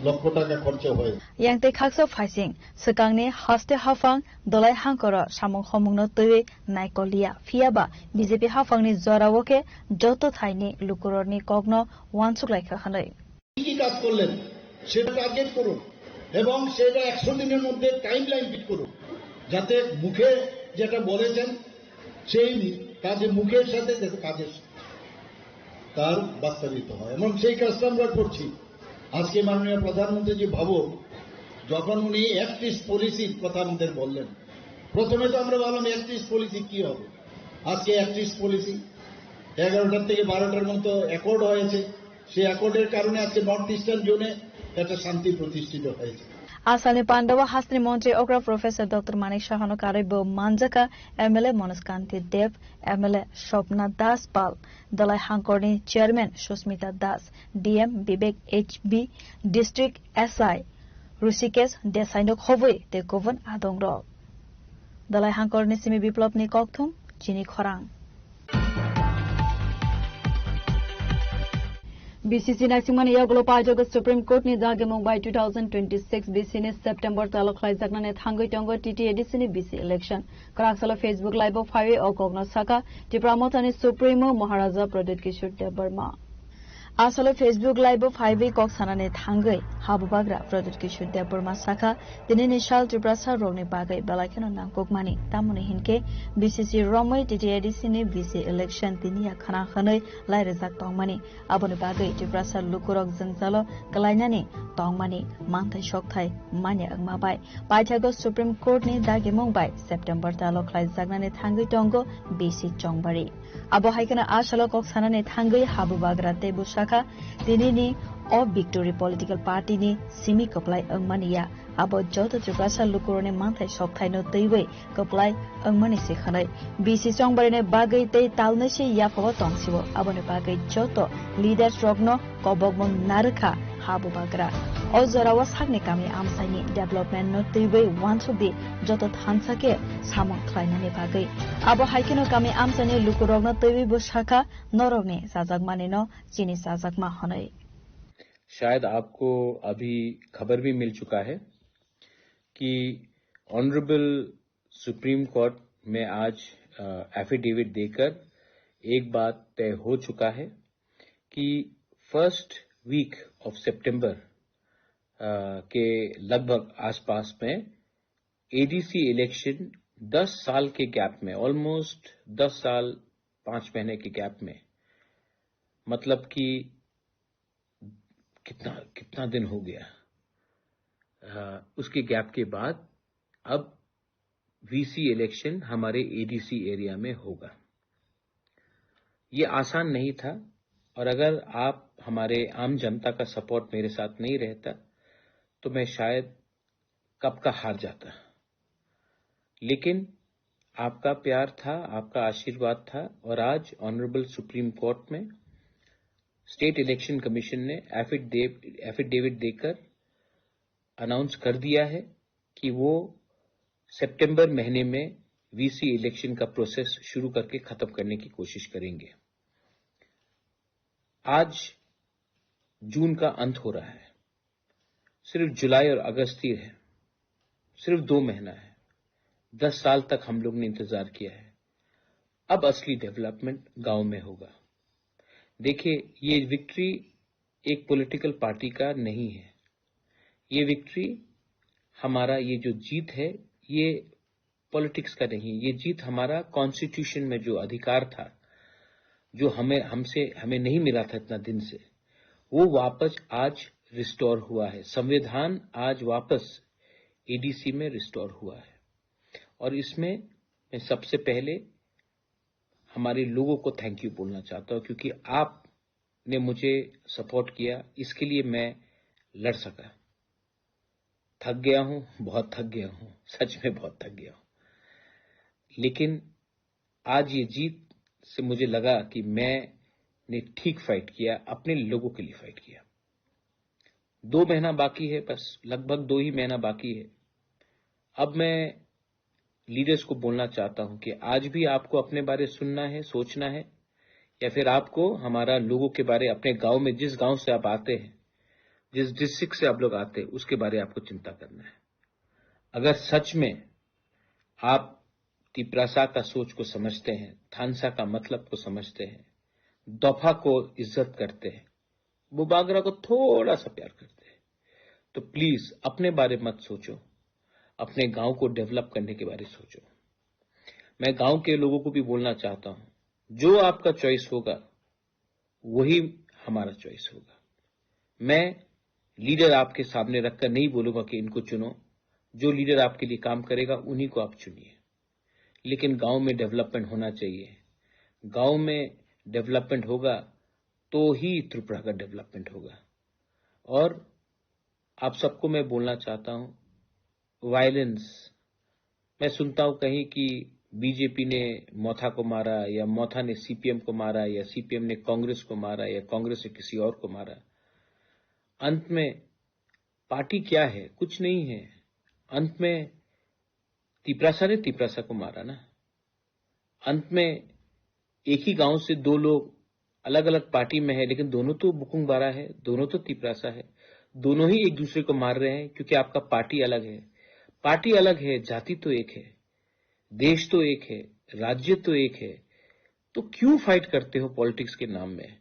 লক্ষ টাকা খরচা হয়েছে। Yang tei khaksa phaising swkangni haste haphang Dolai Hangkoro samung homungno twiwi naikol liya, phiya ba B J P haphangni jorao khe joto thaini lukurokni kokno uansuk lai kha hwnwi. কি কি কাজ করলেন সেটা টার্গেট করুন এবং সেটা একশো দিনের মধ্যে টাইম লাইন ফিট করুন, যাতে মুখে যেটা বলেছেন সেই কাজে, মুখের সাথে যাতে কাজের তার বাস্তবায়িত হয় এবং সেই কাজটা আমরা করছি। আজকে মাননীয় প্রধানমন্ত্রী জি ভাবুন, যখন উনি অ্যাক্ট ইস্ট পলিসির কথা আমাদের বললেন, প্রথমে তো আমরা ভাবলাম অ্যাক্ট ইস্ট পলিসি কি হবে। আজকে অ্যাক্ট ইস্ট পলিসি এগারোটার থেকে বারোটার মতো অ্যাকর্ড হয়েছে। সেই অ্যাকর্ডের কারণে আজকে নর্থ ইস্টার্ন জোনে একটা শান্তি প্রতিষ্ঠিত হয়েছে। Asalni pandao hasteni montri okra Professor Doctor Manik Sahano karwi bo manjaka M L A Manoj Kanti Deb, M L A Swapna Das Pal, Dolai Hangkorni Chairman Susmita Das, D M Bibek H B, District S I Rishikesh Desaino khobwi tei kubun adongrok. Dalai Hangkorni simi Biplopni kokthum, chini khorang. B C C naisingmani yagulo paijak Supreme Court ni dagimung bai two thousand twenty-six B C ni September talo khlaijaknani thangwi tongo T T A D C ni B C election. Kwraksalo Facebook Live o phaiwi o kokno sakha Tipra Mothani Supremo Maharaja Pradyut Kishore Debbarma. Asalo Facebook Live o phaiwi kok sanani thangwi habubagra Pradyut Kishore Debbarma sakha, tinini sal Tiprasa rokni bagwi belai kheno nangkukmani, tamoni hinkhe B C C romwi T T A D C ni B C election tiniya khna hwnwi lai rijak tongmani. Aboni bagwi Tiprasa lukurok jwngjalo kwlainani tongmani manthai sokthai manya wngma bai paithago Supreme Court ni dagimung bai September talo khlaijaknani thangwi tongo B C Chongbari. Abo hai kheno asalo kok sanani thangwi habubagra tei bwsakha tinini o Victory Political Party ni simi kwplai wngmani ya. Abo joto Tiprasa lukurokni manthai sokthaino twiwi kwplai wngmani se hwnwi B C Chongbarini bagwi tei talnwi se yaphao tongsio. Aboni bagwi joto leaders rokno kobokmung narwkha habubagra. O jorao sakni kami amchaini development no twiwi uansukdi joto thansa khe samung khlainani bagwi. Abo hai kheno kami amchaini lukurokno twiwi bo sakha, norokni chajakmani no chini chajakma hwnwi. शायद आपको अभी खबर भी मिल चुका है कि honourable supreme court में आज, अ, एफिडेविट देकर एक बात तय हो चुका है कि फर्स्ट वीक ऑफ सितंबर, अ, के लगभग आसपास में एडीसी इलेक्शन दस साल के गैप में, ऑलमोस्ट दस साल पाँच महीने के गैप में, मतलब कि कितना, कितना दिन हो गया, अ, उसके गैप के बाद अब वीसी इलेक्शन हमारे एडीसी एरिया में होगा। ये आसान नहीं था, और अगर आप हमारे आम जनता का सपोर्ट मेरे साथ नहीं रहता, तो मैं शायद कब का हार जाता। लेकिन आपका प्यार था, आपका आशीर्वाद था, और आज ऑनरेबल सुप्रीम कोर्ट में स्टेट इलेक्शन कमीशन ने एफिडेव-, एफिडेविट देकर अनाउंस कर दिया है कि वो सितंबर महीने में वीसी इलेक्शन का प्रोसेस शुरू करके खत्म करने की कोशिश करेंगे। आज जून का अंत हो रहा है, सिर्फ जुलाई और अगस्त ही है, सिर्फ दो महीना है। दस साल तक हम लोग ने इंतजार किया है। अब असली डेवलपमेंट गांव में होगा। देखिए, ये विक्ट्री एक पॉलिटिकल पार्टी का नहीं है। ये विक्ट्री हमारा, ये जो जीत है, ये पॉलिटिक्स का नहीं, ये जीत हमारा कॉन्स्टिट्यूशन में जो अधिकार था, जो हमें, हमसे, हमें नहीं मिला था इतना दिन से, वो वापस आज रिस्टोर हुआ है। संविधान आज वापस एडीसी में रिस्टोर हुआ है। और इसमें मैं सबसे पहले हमारे लोगों को थैंक यू बोलना चाहता हूँ, क्योंकि आपने मुझे सपोर्ट किया, इसके लिए मैं लड़ सका। थक गया हूँ, बहुत थक गया हूँ, सच में बहुत थक गया हूँ। लेकिन आज ये जीत से मुझे लगा कि मैंने ठीक फाइट किया, अपने लोगों के लिए फाइट किया। दो महीना बाकी है, बस लगभग दो ही महीना बाकी है। अब मैं लीडर्स को बोलना चाहता हूं कि आज भी आपको अपने बारे सुनना है, सोचना है, या फिर आपको हमारा लोगों के बारे, अपने गांव में, जिस गांव से आप आते हैं, जिस डिस्ट्रिक्ट से आप लोग आते हैं, उसके बारे आपको चिंता करना है। अगर सच में आप तिप्रासा का सोच को समझते हैं, थानसा का मतलब को समझते हैं, दोफा को इज्जत करते हैं, बुबागरा को थोड़ा सा प्यार करते हैं, तो प्लीज अपने बारे मत सोचो, अपने गांव को डेवलप करने के बारे सोचो। मैं गांव के लोगों को भी बोलना चाहता हूं, जो आपका चॉइस होगा, वही हमारा चॉइस होगा। मैं लीडर आपके सामने रखकर नहीं बोलूंगा कि इनको चुनो। जो लीडर आपके लिए काम करेगा, उन्हीं को आप चुनिए। लेकिन गांव में डेवलपमेंट होना चाहिए। गांव में डेवलपमेंट होगा, तो ही त्रिपुरा का डेवलपमेंट होगा। और आप सबको मैं बोलना चाहता हूं, वायलेंस, मैं सुनता हूं कहीं कि बीजेपी ने मोथा को मारा, या मोथा ने सीपीएम को मारा, या सीपीएम ने कांग्रेस को मारा, या कांग्रेस ने किसी और को मारा। अंत में पार्टी क्या है? कुछ नहीं है। अंत में तिपरासा ने तिपरासा को मारा ना। अंत में एक ही गांव से दो लोग अलग-अलग पार्टी में है, लेकिन दोनों तो बुकुंग बारा है, दोनों तो तिपरासा है, दोनों ही एक दूसरे को मार रहे हैं, क्योंकि आपका पार्टी अलग है। पार्टी अलग है, जाति तो एक है, देश तो एक है, राज्य तो एक है, तो क्यों फाइट करते हो पॉलिटिक्स के नाम में?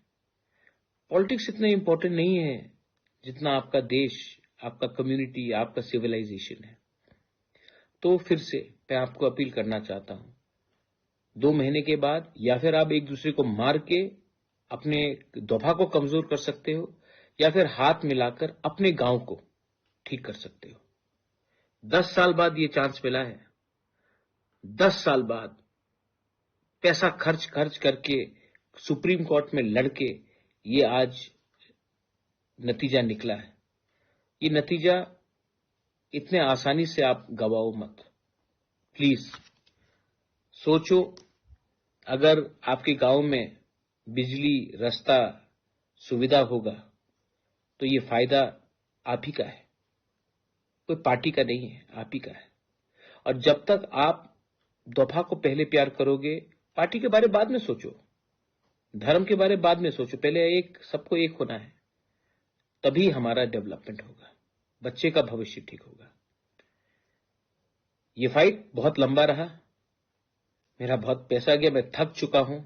पॉलिटिक्स इतना इंपॉर्टेंट नहीं है जितना आपका देश, आपका कम्युनिटी, आपका सिविलाइजेशन है। तो फिर से मैं आपको अपील करना चाहता हूं, दो महीने के बाद या फिर आप एक दूसरे को मार के अपने दफा को कमजोर कर सकते हो, या फिर हाथ मिलाकर अपने गांव को ठीक कर सकते हो। दस साल बाद ये चांस मिला है, दस साल बाद पैसा खर्च खर्च करके सुप्रीम कोर्ट में लड़के ये आज नतीजा निकला है। ये नतीजा इतने आसानी से आप गवाओ मत। प्लीज सोचो, अगर आपके गांव में बिजली, रास्ता, सुविधा होगा, तो ये फायदा आप ही का है, कोई पार्टी का नहीं है, आप ही का है। और जब तक आप दफा को पहले प्यार करोगे, पार्टी के बारे बाद में सोचो, धर्म के बारे बाद में सोचो, पहले एक, सबको एक होना है, तभी हमारा डेवलपमेंट होगा, बच्चे का भविष्य ठीक होगा। ये फाइट बहुत लंबा रहा, मेरा बहुत पैसा गया, मैं थक चुका हूं।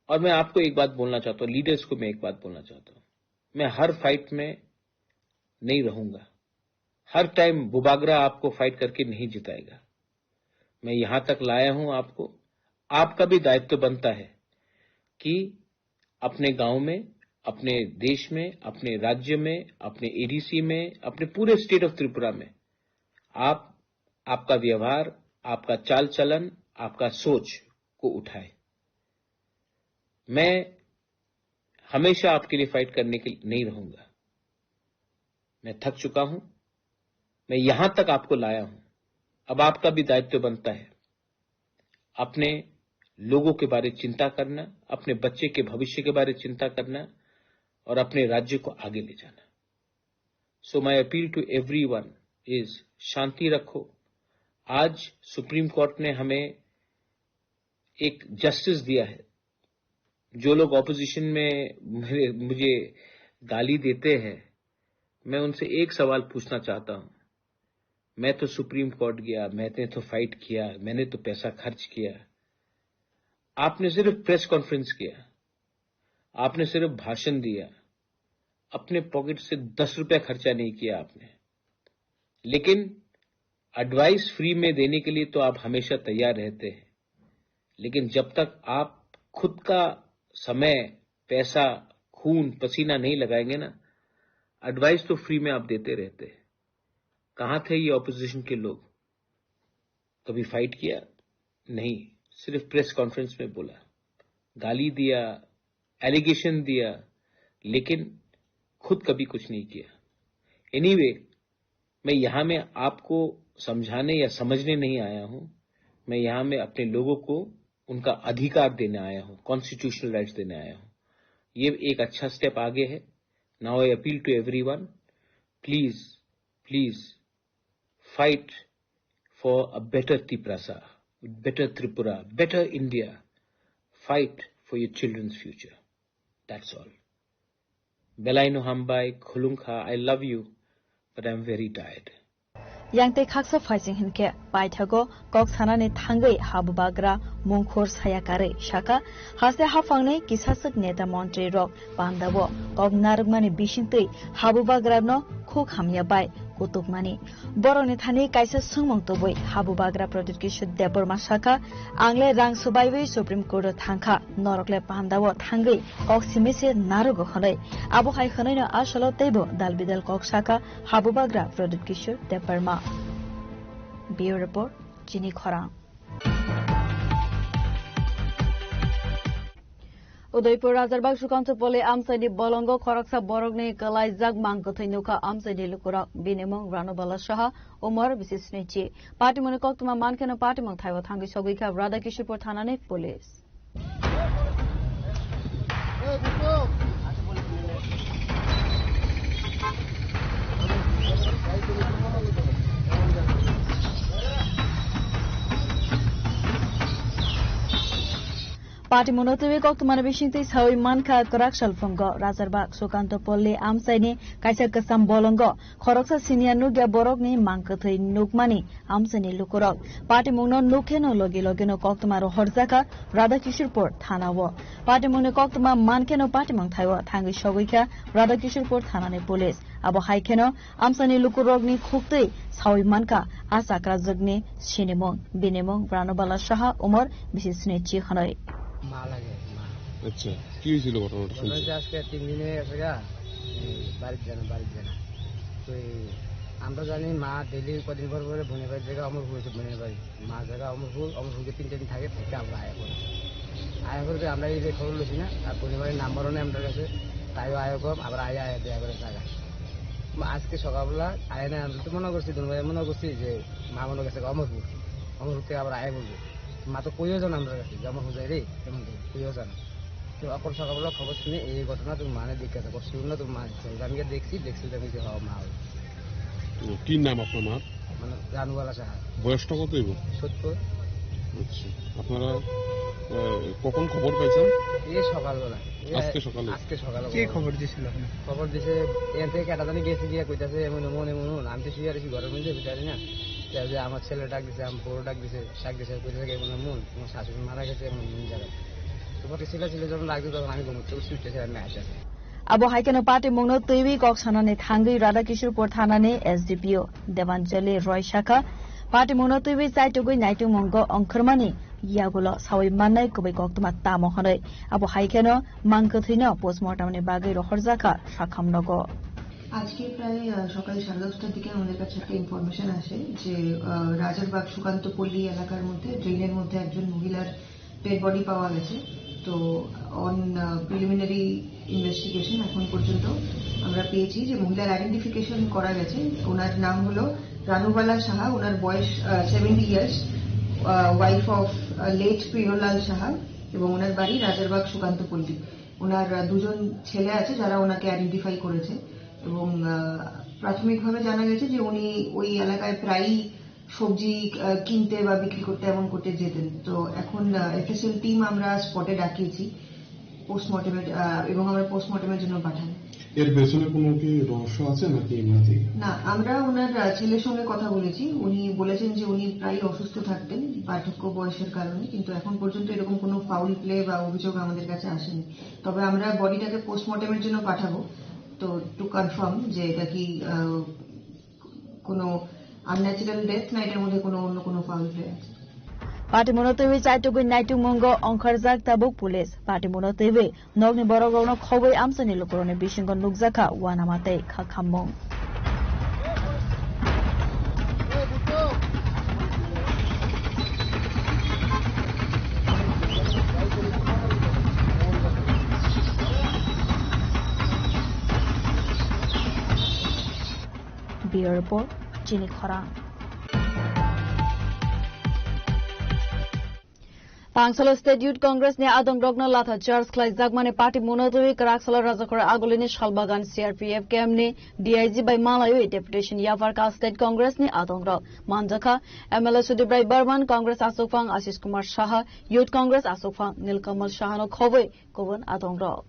और मैं आपको एक बात बोलना चाहता हूं, लीडर्स को मैं एक बात बोलना चाहता हूं, मैं हर फाइट में नहीं रहूंगा। हर टाइम बुबागरा आपको फाइट करके नहीं जिताएगा। मैं यहां तक लाया हूं आपको। आपका भी दायित्व बनता है कि अपने गांव में, अपने देश में, अपने राज्य में, अपने एडीसी में, अपने पूरे स्टेट ऑफ त्रिपुरा में आप, आपका व्यवहार, आपका चाल चलन, आपका सोच को उठाए। मैं हमेशा आपके लिए फाइट करने के लिए नहीं रहूंगा। मैं थक चुका हूं, मैं यहां तक आपको लाया हूं। अब आपका भी दायित्व बनता है अपने लोगों के बारे चिंता करना, अपने बच्चे के भविष्य के बारे चिंता करना और अपने राज्य को आगे ले जाना। So my appeal to everyone is, शांति रखो। आज सुप्रीम कोर्ट ने हमें एक जस्टिस दिया है। जो लोग ऑपोजिशन में मेरे, मुझे गाली देते हैं, मैं उनसे एक सवाल पूछना चाहता हूं। मैं तो सुप्रीम कोर्ट गया, मैंने तो फाइट किया, मैंने तो पैसा खर्च किया। आपने सिर्फ प्रेस कॉन्फ्रेंस किया, आपने सिर्फ भाषण दिया, अपने पॉकेट से दस रुपया खर्चा नहीं किया आपने। लेकिन एडवाइस फ्री में देने के लिए तो आप हमेशा तैयार रहते हैं, लेकिन जब तक आप खुद का समय, पैसा, खून पसीना नहीं लगाएंगे ना, एडवाइस तो फ्री में आप देते रहते हैं। कहाँ थे ये ऑपोजिशन के लोग? कभी फाइट किया? नहीं। सिर्फ प्रेस कॉन्फ्रेंस में बोला, गाली दिया, एलिगेशन दिया, लेकिन खुद कभी कुछ नहीं किया। एनीवे, मैं यहाँ में आपको समझाने या समझने नहीं आया हूँ। मैं यहाँ में अपने लोगों को उनका अधिकार देने आया हूँ, कॉन्स्टिट्यूशनल राइट्स देने आया हूँ। ये एक अच्छा स्टेप आगे है। Now I appeal to everyone, please, please fight for a better Tiprasa, better Tripura, better India. Fight for your children's future. That's all. Belai no hambai, khulumkha, I love you, but I'm very tired. Yang tei khaksa phaising hinkhe paithago kok sanani thangwi habubagra mungkhor saya karwi sakha, haste haphangni kisaswk neta montri rok pandao kok narwkmani bisingtwi habubagrano khuk hamya bai kutukmani. Borokni thani kaisa swngmung tubui habubagra Pradyut Kishore Debbarma sakha, "Ang le rang swbaiwi Supreme Court o thangkha, norok le pandao thangwi kok simi se narogo," hwnwi. Abo hai hwnwino asolo teibo dal bidal kok sakha habubagra Pradyut Kishore Debbarma. Bureau Report, Chini Khorang. Udaipur Rajarbag Sukanta Poli amchaini bolongo khoroksa borokni kwlaijak mang kwthwi nukha amchaini lukurok. Bini mung Ranubala Saha, umor bisi snichi. Patimungni koktwma mankheno patimung thaibo thangwi sogwikha Radhakishorpur thanani police. Patimungno twiwi koktwmani bisingtwi sawi mankha kwrak salphungo Rajarbag Sukanta Poli amchaini kaisa kwcham bolongo khoroksa siniya nukya borokni mang kwthwi nukmani amchaini lukurok. Patimungno nukheno logi logino koktwma rohorjakha Radhakishorpur thanao. Patimungni koktwma mankheno patimung thaio thangwi sogwikha Radhakishorpur thanani police. Abo hai kheno amchaini lukurokni khuktwi sawi mankha a chakrajwkni sinimung, binimung Ranubala Saha, umor bisi snichi hwnwi. মা লাগে, মা। আচ্ছা, কি হয়েছিল ঘটনাটা শুনছি? ঘটনা হচ্ছে আজকে তিন দিনে গেছে গা, এই বাড়ির জানা, বাড়ির জানা। তো এই আমরা জানি মা ডেইলি কদিন পর পরে বোনের বাড়ির জায়গা অমরপুর হয়েছে, বোনের বাড়ি। মা জায়গা অমরপুর, অমরপুরকে তিন চার দিন থাকে, থেকে আমরা আয়া করি। আয়া করতে আমরা এই যে খবর লইছি না, আর বোনের বাড়ির নাম্বারও নেই আমার কাছে, তাইও আয়া কম, আবার আয়া আয়া দেয়া করে জায়গা। আজকে সকালবেলা আয়া না, আমরা তো মনে করছি, দুনো ভাই মনে করছি যে মা মনে গেছে অমরপুর, অমরপুর থেকে আবার আয়া বলবে। মা তো কইও জানো আমরা কাছে, যে অমরপুর যাই রে, তেমন তো কইও জানো। তো অপর সকালবেলা খবর শুনে এই ঘটনা তুমি মানে দেখে থাকো, শুনলে তুমি মা, আমি গিয়ে দেখছি, দেখছি তো আমি যে হওয়া মা হয়েছে। তো কি নাম আপনার মার? মানে রানুবালা সাহা। বয়সটা কত হইব? সত্তর। আচ্ছা, আপনারা, আহ, কখন খবর পাইছেন? এই সকালবেলা। এই আজকে সকালে? আজকে সকালে কে খবর। খবর দিছিল আপনার? খবর দিছে, এখান থেকে একটা জানি গেছে গিয়ে কইতাছে, "এমন, এমন, এমন, এমন।" আমি তো শুয়ে আছি ঘরের মধ্যে, বুঝতে পারি না। তো যে আমার ছেলে ডাক দিছে, আমার বড় ডাক দিছে, ডাক দিছে, কইতাছে, "এমন, এমন, তোমার শাশুড়ি মারা গেছে, এমন, এমন জায়গায়।" তোমাকে ছেলে ছেলে যখন ডাক দিত, তখন আমি ঘুমোতে উঠতে উঠতে আমি আসি। Abo hai kheno patimungno twiwi kok sanani thangwi Radhakishorpur thanani S D P O Debanjali Roy sakha, patimungno twiwi chaitugwi naitukmungo ongkhormani yagulo sawi mannai kubui koktwma tamo hwnwi. Abo hai kheno mang kwthwino postmortemni bagwi rohorjakha sakham nogo. আজকে প্রায়, আহ, সকাল সাড়ে দশটার দিকে আমাদের কাছে একটা ইনফরমেশন আসে যে, আহ, রাজারবাগ সুকান্তপল্লী এলাকার মধ্যে ড্রেনের মধ্যে একজন মহিলার ডেড বডি পাওয়া গেছে। তো অন, আহ, প্রিলিমিনারি ইনভেস্টিগেশন এখন পর্যন্ত আমরা পেয়েছি যে মহিলার আইডেন্টিফিকেশন করা গেছে। ওনার নাম হলো রানুবালা সাহা, ওনার বয়স, ah, seventy years, ah, wife of, ah, late Priyalal Saha এবং ওনার বাড়ি রাজারবাগ সুকান্তপল্লী। ওনার, আহ, দুজন ছেলে আছে যারা ওনাকে আইডেন্টিফাই করেছে এবং, আহ, প্রাথমিকভাবে জানা গেছে যে উনি ওই এলাকায় প্রায়ই সবজি, আহ, কিনতে বা বিক্রি করতে এমন করতে যেতেন। তো এখন, আহ, এফএসএল টিম আমরা স্পটে ডাকিয়েছি পোস্টমর্টেমের, আহ, এবং আমরা পোস্টমর্টেমের জন্য পাঠাই। এর পেছনে কোনো কি রহস্য আছে নাকি এমনিতেই? না, আমরা ওনার, আহ, ছেলের সঙ্গে কথা বলেছি। উনি বলেছেন যে উনি প্রায়ই অসুস্থ থাকতেন বার্ধক্য বয়সের কারণে, কিন্তু এখন পর্যন্ত এরকম কোনো ফাউল প্লে বা অভিযোগ আমাদের কাছে আসেনি। তবে আমরা বডিটাকে পোস্টমর্টেমের জন্য পাঠাবো, তো টু কনফার্ম যে এটা কি, আহ, কোনো আনন্যাচারাল ডেথ না এটার মধ্যে কোনো অন্য কোনো ফাউল প্লে আছে। Patimungno twiwi chaitugwi naitukmungo ongkhorjak tabuk police. Patimungno twiwi nokni borokrokno khobwi amchaini lukurokni bisingo nukjakha uanama tei khakhammung. Report, Chini Khorang. Tangsalo State Youth Congress ni adongrokno latha charge khlaijakmani party muno twi kwraksalo Rajakhor Agulini Salbagan C R P F camp ni D I G bai malaiwi deputation yapharkha State Congress ni adongrok. Manjakha M L A Sudip Rai Barman, Congress asukphang Ashish Kumar Saha, Youth Congress asukphang Nilkamal Sahano khobwi kubun adongrok.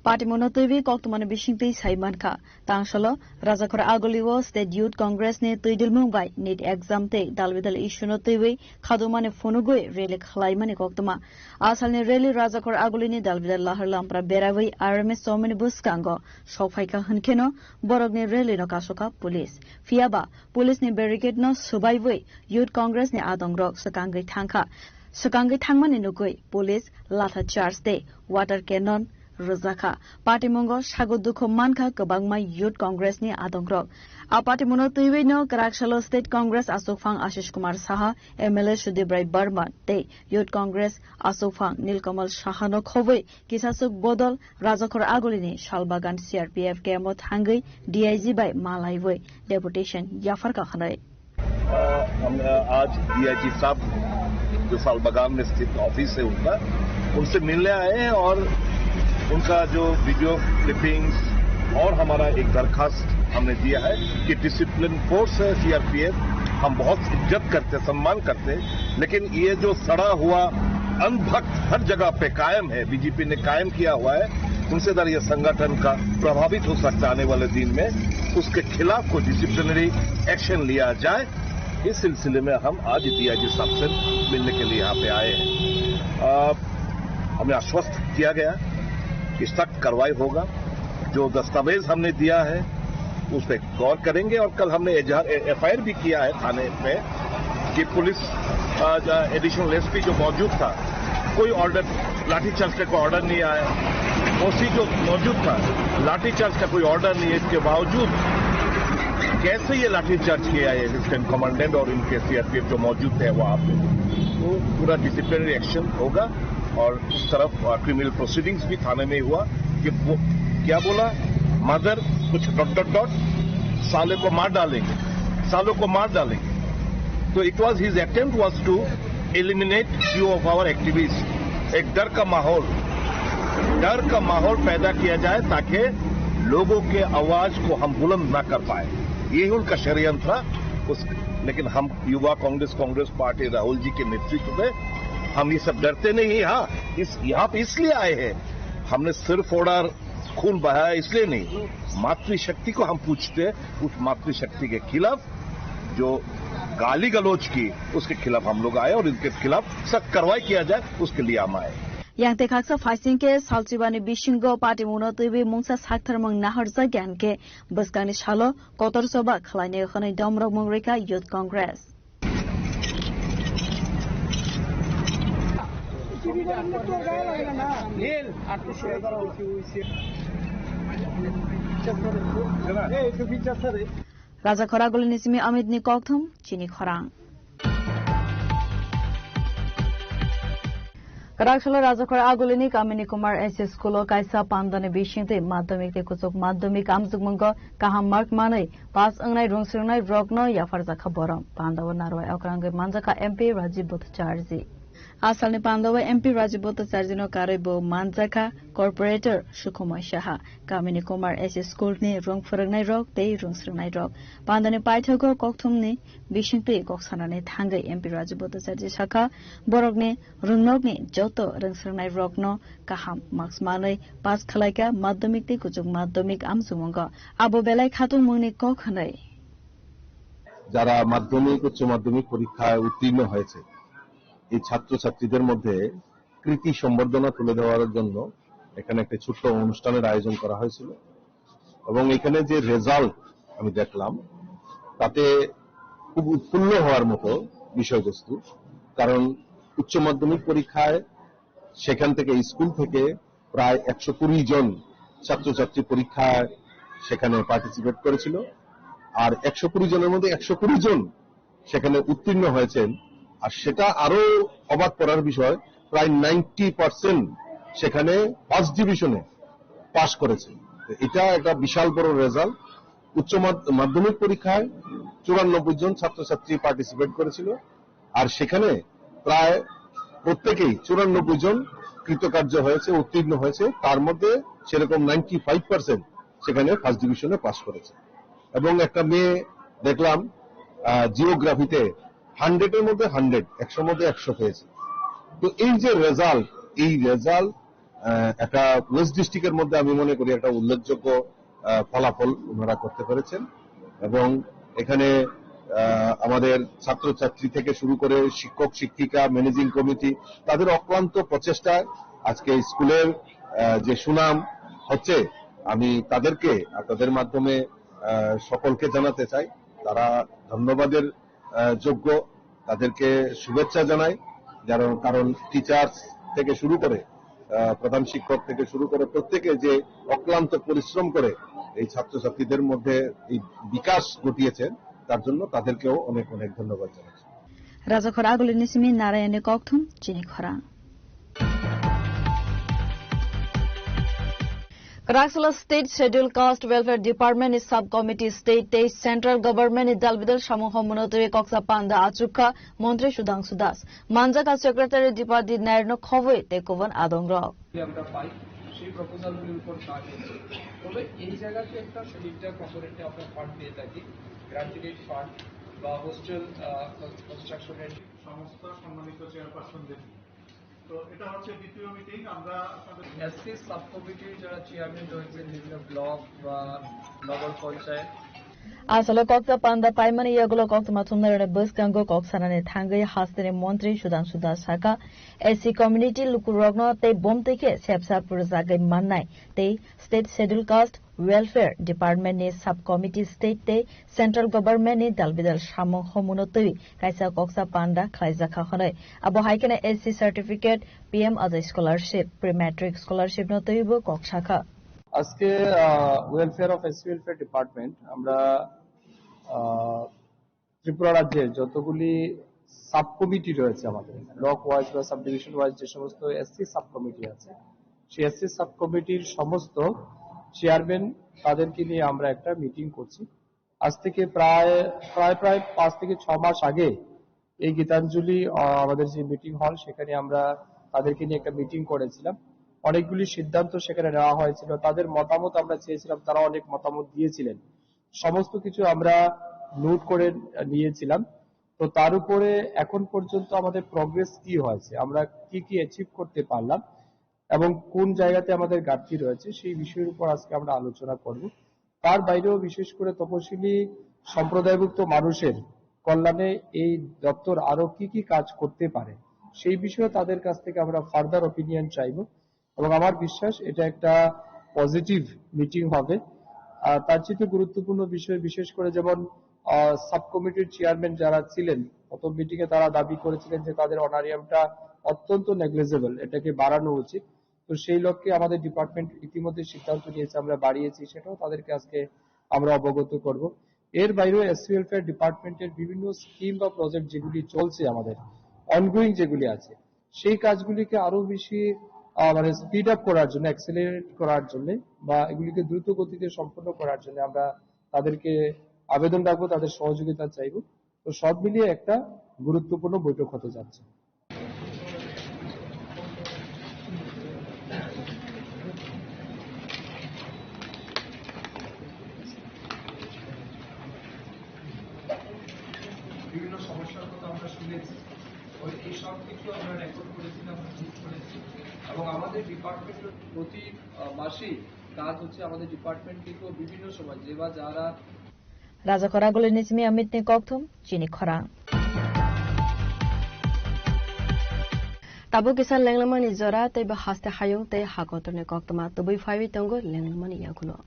Party muno twiwi koktwmani bisingtwi sai mankha. Tangsalo Rajakhor Agulio State Youth Congress ni twidulmung bai NEET exam tei dalbidal issue no twiwi khadumani phunugwi rally khlaimani koktwma. Asalni rally Rajakhor Agulini dalbidal lahar lampra berawi R M S chomini bwskango sokphaikha hwnkheno borokni rally no kasokha police. Phiyaba police ni barricade no swbaiwi Youth Congress ni adongrok swkangwi thangkha. Swkangwi thangmani nugwi police latha charge tei water cannon rwjakha. Patimungo sago dukhu mankha kwbangma Youth Congress ni adongrok. A patimungo twiwi no kwraksalo State Congress asukphang Ashish Kumar Saha, M L A Sudip Rai Barman tei Youth Congress asukphang Nilkamal Saha no khobwi kisasuk bodol Rajakhor Agulini Salbagan C R P F camp o thangwi D I G bai malaiwi deputation yapharkha hwnwi. अ, हम, अ, आज डीआईजी साहब जो सालबागान में स्थित ऑफिस है उनका, उनसे मिलने आए हैं और उनका जो वीडियो क्लिपिंग्स और हमारा एक दरखास्त हमने दिया है कि डिसिप्लिन फोर्स है सीआरपीएफ, हम बहुत इज्जत करते हैं, सम्मान करते हैं, लेकिन ये जो सड़ा हुआ अंधभक्त हर जगह पे कायम है, बीजेपी ने कायम किया हुआ है, उनसे अगर ये संगठन का प्रभावित हो सकता है आने वाले दिन में, उसके खिलाफ कोई डिसिप्लिनरी एक्शन लिया जाए। इस सिलसिले में हम आज डीआईजी साहब से मिलने के लिए यहाँ पे आए हैं। अ, हमें आश्वस्त किया गया कि सख्त कार्रवाई होगा। जो दस्तावेज हमने दिया है, उस पे गौर करेंगे और कल हमने एजाहार, ए-, एफआईआर भी किया है थाने पे कि पुलिस, अ, ज-, एडिशनल एसपी जो मौजूद था, कोई ऑर्डर, लाठीचार्ज का कोई ऑर्डर नहीं आया। ओसी जो मौजूद था, लाठीचार्ज का कोई ऑर्डर नहीं है, इसके बावजूद कैसे ये लाठीचार्ज किया है असिस्टेंट कमांडेंट और इनके सीआरपीएफ जो मौजूद थे वहाँ पे, तो पूरा डिसिप्लिनरी एक्शन होगा। और उस तरफ, अ, क्रिमिनल प्रोसीडिंग्स भी थाने में हुआ कि वो क्या बोला, मदर कुछ डॉट डॉट डॉट, साले को मार डालेंगे, सालों को मार डालेंगे। तो it was, his attempt was to eliminate few of our activists। एक डर का माहौल, डर का माहौल पैदा किया जाए ताकि लोगों के आवाज को हम बुलंद ना कर पाए, यही उनका षड्यंत्र था। उस, लेकिन हम युवा कांग्रेस, कांग्रेस पार्टी राहुल जी के नेतृत्व में हम ये सब डरते नहीं। हाँ, इस, यहाँ पे इसलिए आए हैं, हमने सिर फोड़ा, खून बहाया इसलिए नहीं, मातृशक्ति को हम पूछते हैं। उस मातृशक्ति के खिलाफ जो गाली गलौज की, उसके खिलाफ हम लोग आए और इनके खिलाफ सख्त कार्रवाई किया जाए, उसके लिए हम आए। Yang tei khaksa phaising khe salchibani bisingo party muno twiwi mungsa saktharmung naharjak yang khe bwskangni salo kotor choba khlainai hwnwi domrok mung rwkha Youth Congress. Raja Khoragulini simi Amit ni kokthum chini khorang. Kwraksalo Rajakhor Agulini Kamini Kumar S S School o kaisa pandani bisingtwi madhyamik tei kuchuk madhyamik amjokmungo kaham mark manwi pass wngnai rwngsrwngnai rokno yapharjakha borok. Pandao narwai okrangwi manjakha M P Rajiv Bhattacharjee. Asalni pandao M P Rajiv Bhattacharjee no karwi bo manjakha Corporator Sukhumai Saha, Kamini Kumar S S School ni rwng phwrwngnai rok tei rwngsrwngnai rok. Pandani paithago kokthumni bisingtwi kok sanani thangwi M P Rajiv Bhattacharjee sakha, borokni rwngnokni joto rwngsrwngnai rokno kaham marks manwi pass khwlaikha madhyamik tei kuchuk madhyamik amchukmungo. Abo belai khatungmungni kok hwnwi. যারা মাধ্যমিক, উচ্চ মাধ্যমিক পরীক্ষায় উত্তীর্ণ হয়েছে, এই ছাত্রছাত্রীদের মধ্যে কৃতি সম্বর্ধনা তুলে দেওয়ার জন্য এখানে একটা ছোট্ট অনুষ্ঠানের আয়োজন করা হয়েছিল। এবং এখানে যে রেজাল্ট আমি দেখলাম, তাতে খুব উৎফুল্ল হওয়ার মতো বিষয়বস্তু। কারণ উচ্চ মাধ্যমিক পরীক্ষায় সেখান থেকে, স্কুল থেকে প্রায় একশো কুড়ি জন ছাত্রছাত্রী পরীক্ষায় সেখানে পার্টিসিপেট করেছিল। আর একশো কুড়ি জনের মধ্যে একশো কুড়ি জন সেখানে উত্তীর্ণ হয়েছেন। আর সেটা আরো অবাক করার বিষয়, প্রায় নাইনটি পার্সেন্ট সেখানে ফার্স্ট ডিভিশনে পাস করেছে। তো এটা একটা বিশাল বড় রেজাল্ট। উচ্চ মাধ্য-, মাধ্যমিক পরীক্ষায় চুরানব্বই জন ছাত্রছাত্রী পার্টিসিপেট করেছিল, আর সেখানে প্রায় প্রত্যেকেই, চুরানব্বই জন কৃতকার্য হয়েছে, উত্তীর্ণ হয়েছে। তার মধ্যে সেরকম নাইনটি ফাইভ পার্সেন্ট সেখানে ফার্স্ট ডিভিশনে পাস করেছে। এবং একটা মেয়ে দেখলাম, আহ, জিওগ্রাফিতে হান্ড্রেডের মধ্যে হান্ড্রেড, একশোর মধ্যে একশো পেয়েছে। তো এই যে রেজাল্ট, এই রেজাল্ট আহ, একটা ওয়েস্ট ডিস্ট্রিক্টের মধ্যে আমি মনে করি একটা উল্লেখযোগ্য, আহ, ফলাফল ওনারা করতে পেরেছেন। এবং এখানে, আহ, আমাদের ছাত্রছাত্রী থেকে শুরু করে শিক্ষক শিক্ষিকা, ম্যানেজিং কমিটি, তাদের অক্লান্ত প্রচেষ্টায় আজকে স্কুলের, আহ, যে সুনাম হচ্ছে, আমি তাদেরকে আপনাদের মাধ্যমে, আহ, সকলকে জানাতে চাই, তারা ধন্যবাদের আহ, যোগ্য, তাদেরকে শুভেচ্ছা জানাই। যারা, কারণ টিচার্স থেকে শুরু করে, আহ, প্রধান শিক্ষক থেকে শুরু করে প্রত্যেকে যে অক্লান্ত পরিশ্রম করে এই ছাত্রছাত্রীদের মধ্যে এই বিকাশ ঘটিয়েছেন, তার জন্য তাদেরকেও অনেক অনেক ধন্যবাদ জানাচ্ছি। Rajakhor agulini simi Narayani kokthum chini khorang. Kwraksalo State Schedule Caste Welfare Department ni Sub Committee State tei Central Government ni dalbidal samung homono twi koksa panda achukha Montri Sudhangshu Das. Manjak a Secretary Dipadi Nair no khobwi tei kubun adong rok. আমরা পাই, সেই প্রপোজালগুলির উপর কাজ হচ্ছে। তবে এই জায়গাতে একটা সেমিস্টার কম্পোনেন্টে আমরা ফান্ড পেয়ে থাকি, গ্র্যাচুইটি ফান্ড বা হোস্টেল কনস্ট্রাকশনের। সংস্থা সম্মানিত চেয়ারপারসনদের নিয়ে। তো এটা হচ্ছে দ্বিতীয় মিটিং। আমরা আপনাদের এসসি সাব কমিটির যারা চেয়ারম্যান রয়েছেন বিভিন্ন ব্লক বা নগর panchayat. Asalo koksa panda paimani yagulo koktwma thumnairokni bwskango kok sanani thangwi hasteni montri Sudhangshu Das sakha, S C community lukurokno tei bomtwi khe sepsa phrwjagwi mannai tei State Schedule Caste Welfare Department ni Sub Committee State tei Central Government ni dalbidal samung homono twi kaisa koksa panda khlaijakha hwnwi. Abo hai kheno S C certificate, P M Ajay scholarship, pre matric scholarship no twibo kok sakha. আজকে, ah, welfare of SC welfare department আমরা, ah, Tripura রাজ্যের যতগুলি sub committee রয়েছে আমাদের, block wise বা sub division wise যে সমস্ত SC sub committee আছে, সেই এসসি সাব কমিটির সমস্ত চেয়ারম্যান তাদেরকে নিয়ে আমরা একটা মিটিং করছি। আজ থেকে প্রায়, প্রায়, প্রায় পাঁচ থেকে ছ মাস আগে এই গীতাঞ্জলি, আহ, আমাদের যে মিটিং হল, সেখানে আমরা তাদেরকে নিয়ে একটা মিটিং করেছিলাম। অনেকগুলি সিদ্ধান্ত সেখানে নেওয়া হয়েছিল, তাদের মতামত আমরা চেয়েছিলাম, তারা অনেক মতামত দিয়েছিলেন। সমস্ত কিছু আমরা নোট করে নিয়েছিলাম। তো তার উপরে এখন পর্যন্ত আমাদের প্রোগ্রেস কি হয়েছে, আমরা কি কি অ্যাচিভ করতে পারলাম এবং কোন জায়গাতে আমাদের ঘাটতি রয়েছে, সেই বিষয়ের উপর আজকে আমরা আলোচনা করব। তার বাইরেও বিশেষ করে তপশিলি সম্প্রদায়ভুক্ত মানুষের কল্যাণে এই দপ্তর আরো কি কি কাজ করতে পারে, সেই বিষয়ে তাদের কাছ থেকে আমরা ফার্দার ওপিনিয়ন চাইব। এবং আমার বিশ্বাস এটা একটা পজিটিভ মিটিং হবে। আর তার চেয়ে গুরুত্বপূর্ণ বিষয়, বিশেষ করে যেমন, আহ, সাব কমিটির চেয়ারম্যান যারা ছিলেন, প্রথম মিটিং এ তারা দাবি করেছিলেন যে তাদের অনারিয়ামটা অত্যন্ত নেগলিজেবল, এটাকে বাড়ানো উচিত। তো সেই লক্ষ্যে আমাদের ডিপার্টমেন্ট ইতিমধ্যে সিদ্ধান্ত নিয়েছে, আমরা বাড়িয়েছি, সেটাও তাদেরকে আজকে আমরা অবগত করব। এর বাইরেও এসসি ওয়েলফেয়ার ডিপার্টমেন্টের বিভিন্ন স্কিম বা প্রজেক্ট যেগুলি চলছে আমাদের, অনগোয়িং যেগুলি আছে, সেই কাজগুলিকে আরো বেশি, আহ, মানে স্পিড আপ করার জন্য, অ্যাক্সেলারেট করার জন্য বা এগুলিকে দ্রুত গতিতে সম্পন্ন করার জন্য আমরা তাদেরকে আবেদন রাখবো, তাদের সহযোগিতা চাইবো। তো সব মিলিয়ে একটা গুরুত্বপূর্ণ বৈঠক হতে যাচ্ছে। বিভিন্ন সমস্যার কথা আমরা শুনেছি, ওই এই সব কিছু আমরা রেকর্ড করেছি, আমরা নোট করেছি। এবং আমাদের ডিপার্টমেন্টের প্রতি, আহ, মাসেই কাজ হচ্ছে আমাদের ডিপার্টমেন্ট থেকেও বিভিন্ন সময় যে বা যারা Rajakhor agulini simi Amitni kokthum chini khorang. Tabuk kisa lenglemani jora tei bo haste hayung tei hakotorni koktwma tubui phaiwi tongo lenglemani yagulo.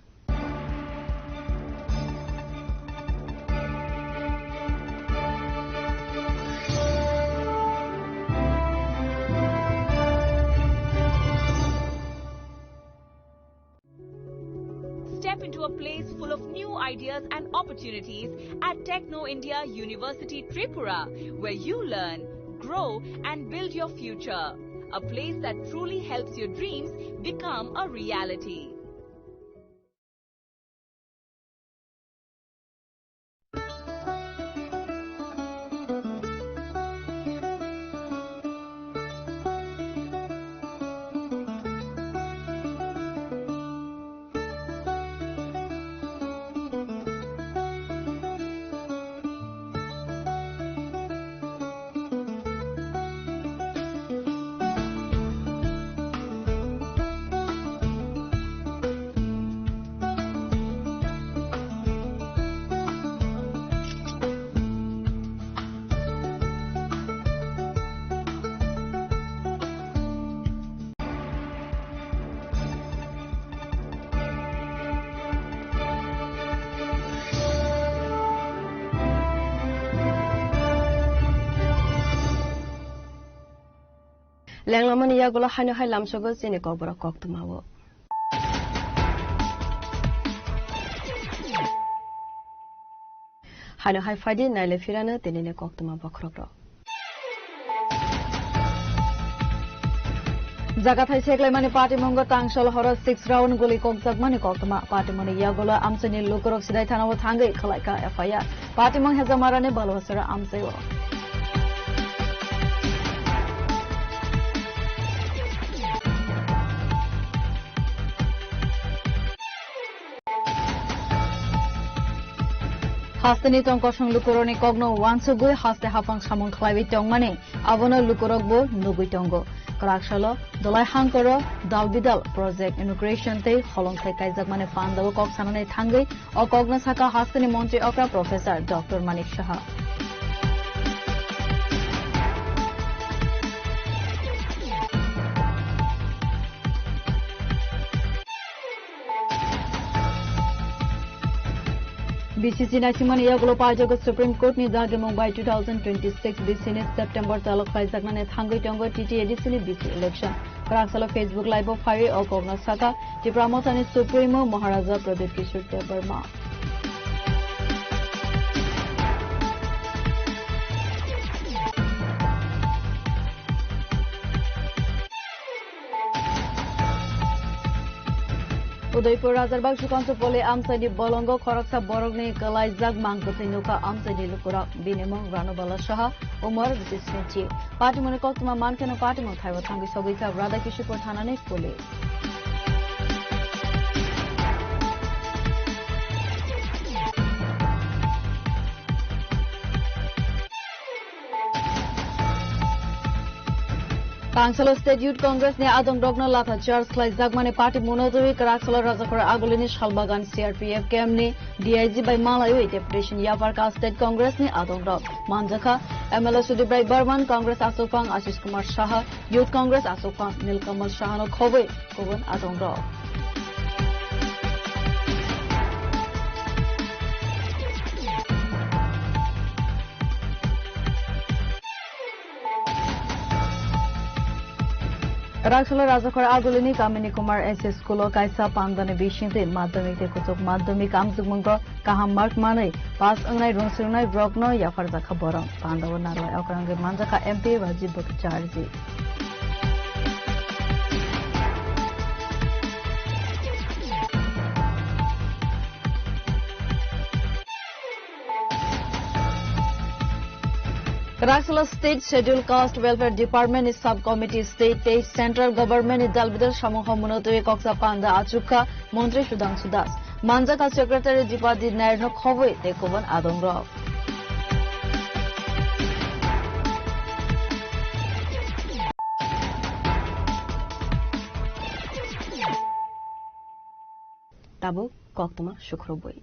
Step into a place full of new ideas and opportunities at Techno India University Tripura, where you learn, grow, and build your future. A place that truly helps your dreams become a reality. Lenglamani yagulo haino hai lamsogo chini kokborok koktwmao. Haino hai phaidi naile phirano tinini koktwma bokhorokrok. Jagathai seklaimani patimungo tangsol horo six round guli kokjakmani koktwma. Patimungni yagulo amchaini lukurok Sidai thanao thangwi khwlaikha F I R. Patimung Hejamarani Baluasora amchaio. Hasteni tong kosong lukurokni kokno uansugwi haste haphang samung khlaiwi tongmani, abono lukurokbo nugwi tongo. Kwraksalo Dolai Hangkoro Dalbidal Project Inauguration tei holongthai kaijakmani pandao kok sanani thangwi o kokno sakha hasteni montri okra Professor Doctor Manik Saha. B C C naisimani yagulo paijago Supreme Court ni dagimung bai two thousand twenty-six B C ni September twelve khlaijaknani thangwi tongo T T A D C ni B C election. Kwraksalo Facebook Live o phaiwi o kokno sakha Tipra Mothani Supremo Maharaja Pradyut Kishore Debbarma. Udaipur Rajarbakshu Kanchanpoli amchaini bolongo khoroksa borokni kwlaijak mang kwthwi nukha amchaini lukurok. Bini mung Ranubala Saha, umor bisisnwi chi. Patimungni koktwma mankheno patimung thaibo thangwi sogwi kha Radhakishupur thanani police. Tangsalo State Youth Congress ni adongrokno latha charge khlaijakmani party munotwi kwraksalo Rajakhor Agulini Salbagan C R P F camp ni D I G bai malaiwi deputation yapharkha State Congress ni adongrok. Manjakha M L A Sudip Rai Barman, Congress aswkphang Ashish Kumar Saha, Youth Congress aswkphang Nilkamal Sahano khobwi kubun adongrok. Raksalo Rajakhor Agulini Kamini Kumar S S School o kaisa pandani bisingtwi madhyamik tei kuchuk madhyamik amjokmungo kaham mark manwi pass wngnai rwngswrwngnai borokno yapharjakha borok. Pandao narwai okrangwi manjakha M P Rajiv Bhattacharjee. Raksalo State Scheduled Caste Welfare Department ni Sub Committee State tei Central Government ni dalbidal samung homono twi koksa panda achukha Montri Sudhangshu Das. Manjakha Secretary Dipadi Nairno khobwi tei kubun adongrok. Tabuk koktwma sukrubwi.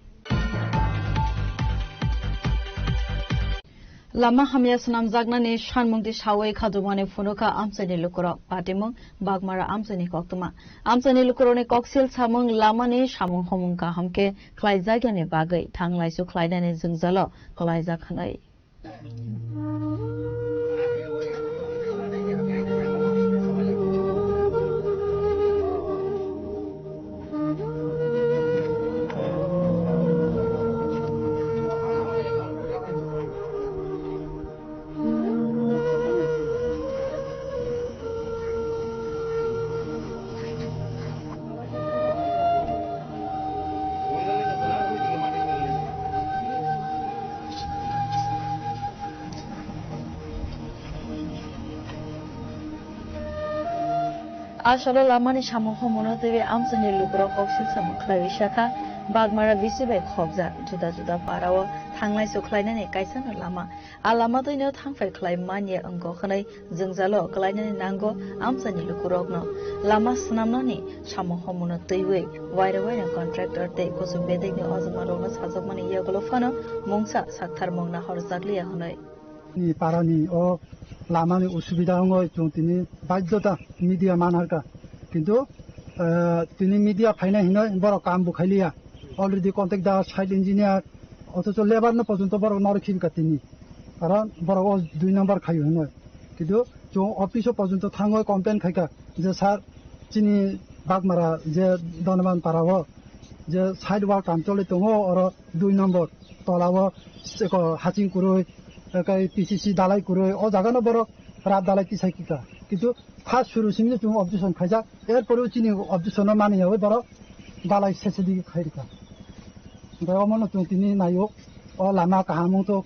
Lama hamya swnamjaknani sanmungtwi sawi khajokmani phunukha amchaini lukurok. Patimung Bagmara amchaini koktwma. Amchaini lukurokni koksil samung lamani samung homung kaham khe khlaijaknani bagwi thanglaisu khlainani jwngjalo kwlaijak hwnwi. Asolo lamani samung homono twiwi amchaini lukurok kok silsamung khlaiwi sakha, Bagmara bisi bai khopjak juda juda parao thanglai sukhlainani kaisano lama. A lama twino thangphai khlai manya wngkok hwnwi jwngjalo kwlainani nango amchaini lukurokno. Lama swnamnani samung homono twiwi waira waira contractor tei kuchuk bedekni ojongmarokno sajwkmani yagulo phano mungsa saktharmung nahorjakliya hwnwi. Ni parani o lamani usubida wngwi chwng tini baidyota media manharka. Kintu, eh, tini media phainai hinwi borok kam bo khailiya. Already contractor, site engineer, othocho labour no porjonto borok norok khibika tini. Karon borok o dui number khaio hinwi. Kintu chwng office o porjonto thangwi complain khaika je, "Sir, chini Bagmara je Donoban para o je side wall kam choli tongo, oro dui number tola o eko haching kwrwi, ekai P C C dalai kwrwi, o jaga no borok rat dalai tisai kika." Kintu first suru simi no chwng objection khaijak, er pore o chini objection no mani yawi borok dalai sese digi khai rika. Hwnkhe omo no chwng tini naio, o lama kaham wngthok,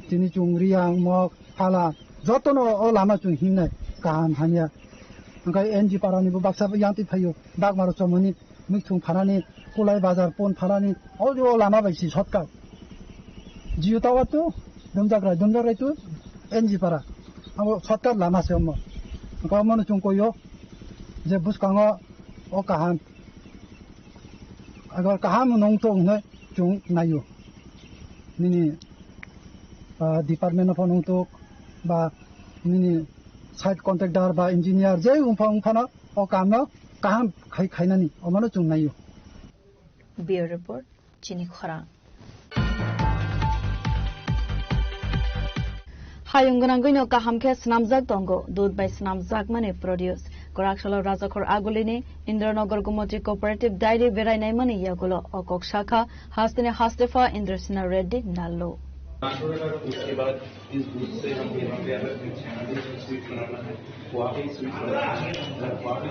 tini chwng Riyang, Mok, Phala, joto no o lama chwng himnai kaham hamya. Hwnkhe N G para ni bo baksa yang twi phaio, Bagmara chomoni, Mikthung phalani, Kulai bazar pon phalani, o, o lama bai si shortcut. Jio tower to, Dumjakrai, Dumjakrai to, N G para. Abo shortcut lama se omo. Hwnkhe omo no chwng koio, je bwskango o kaham. Agar kaham nung to hwnwi chwng naio. Nini, ah, department no phone wngtok ba nini site contractor ba engineer je wngpha wngphano o kamno kaham khai khainani omono chwng naio. Bureau Report, Chini Khorang. Hayung gwnangwino kaham khe swnamjak tongo, dud bai swnamjakmani produce. Kwraksalo Rajakhor Agulini Indranagar Gumoti Cooperative Dairy berai naimani yagulo o kok sakha hasteni hastepha Indrasena Reddy Nallu. उसके बाद इस दूध से हम यहाँ पे अलग से छाना भी स्वीट बनाना है, वहाँ पे स्वीट बनाना है, वहाँ पे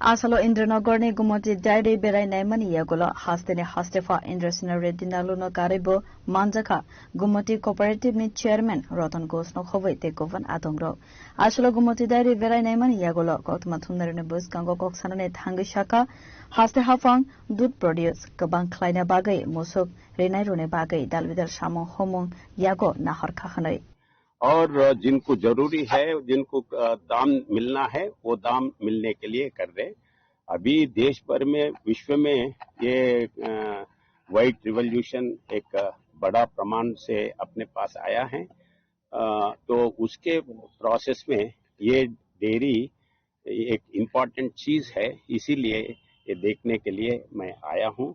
Asalo Indranagarni Gumoti Dairy berai naimani yagulo hasteni hastepha Indrasena Reddy Nalluno karwibo manjakha Gumoti Cooperative ni Chairman Ratan Ghoshno khobwi tei gubun adongrok. Asalo Gumoti Dairy berai naimani yagulo koktwma thumnairokni bwskango kok sanani thangwi sakha, haste haphang dud produce kwbang khlaina bagwi musuk rinai rwni bagwi dalbidal samung homung yago nahorkha hwnwi. और जिनको जरूरी है, जिनको, अ, दाम मिलना है, वो दाम मिलने के लिए कर रहे। अभी देश भर में, विश्व में ये, अ, व्हाइट रिवोल्यूशन एक, अ, बड़ा प्रमाण से अपने पास आया है। अ, तो उसके प्रोसेस में ये डेयरी एक इम्पॉर्टेंट चीज है, इसीलिए ये देखने के लिए मैं आया हूँ।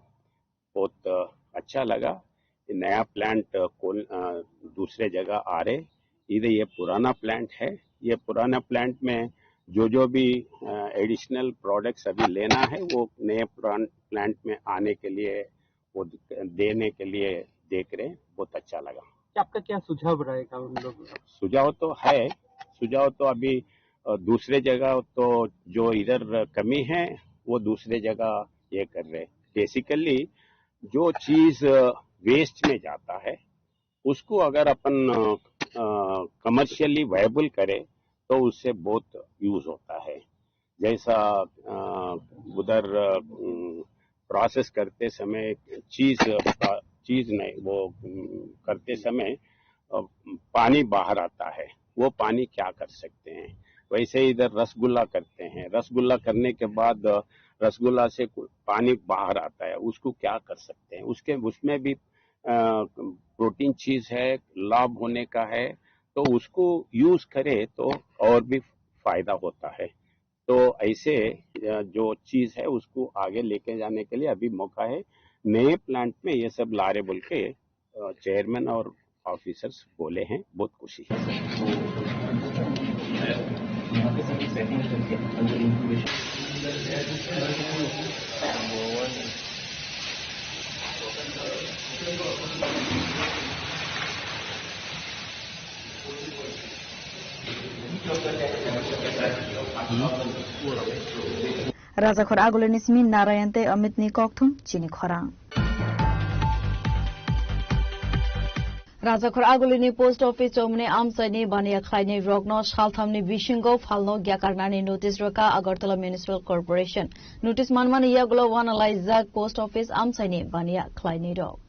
बहुत अच्छा लगा। ये नया प्लांट, अ, कोल-, अ, दूसरे जगह आ रहे, इधर ये पुराना प्लांट है। ये पुराना प्लांट में जो, जो भी, अ, एडिशनल प्रोडक्ट्स अभी लेना है, वो नए पुरान प्लांट में आने के लिए, वो द-, देने के लिए देख रहे हैं। बहुत अच्छा लगा। क्या आपका क्या सुझाव रहेगा उन लोगों का? सुझाव तो है, सुझाव तो अभी, अ, दूसरे जगह तो जो इधर कमी है, वो दूसरे जगह ये कर रहे हैं। बेसिकली जो चीज, अ, वेस्ट में जाता है, उसको अगर अपन, अ, अ, कमर्शियली वायबल करें, तो उससे बहुत यूज होता है। जैसा, अ, उधर, अ, उम, प्रोसेस करते समय चीज, अ, प्रा-, चीज नहीं, वो, उम, करते समय, अ, पानी बाहर आता है, वो पानी क्या कर सकते हैं? वैसे ही इधर रसगुल्ला करते हैं, रसगुल्ला करने के बाद, अ, रसगुल्ला से कु-, पानी बाहर आता है, उसको क्या कर सकते हैं? उसके, उसमें भी, अ, प्रोटीन चीज है, लाभ होने का है, तो उसको यूज करें तो और भी फायदा होता है। तो ऐसे, अ, जो चीज है उसको आगे लेके जाने के लिए अभी मौका है। नए प्लांट में ये सब ला रहे बोल के, अ, चेयरमैन और ऑफिसर्स बोले हैं, बहुत खुशी है। Rajakhor Agulini simi Narayan tei Amitni kokthum chini khorang. Rajakhor Agulini post office chomni amchaini baniya khlainai rokno salthamni bisingo phalno gyakarnani notice rwkha Agartala Municipal Corporation. Notice manmani yagulo wanalaijak post office amchaini baniya khlainai rok.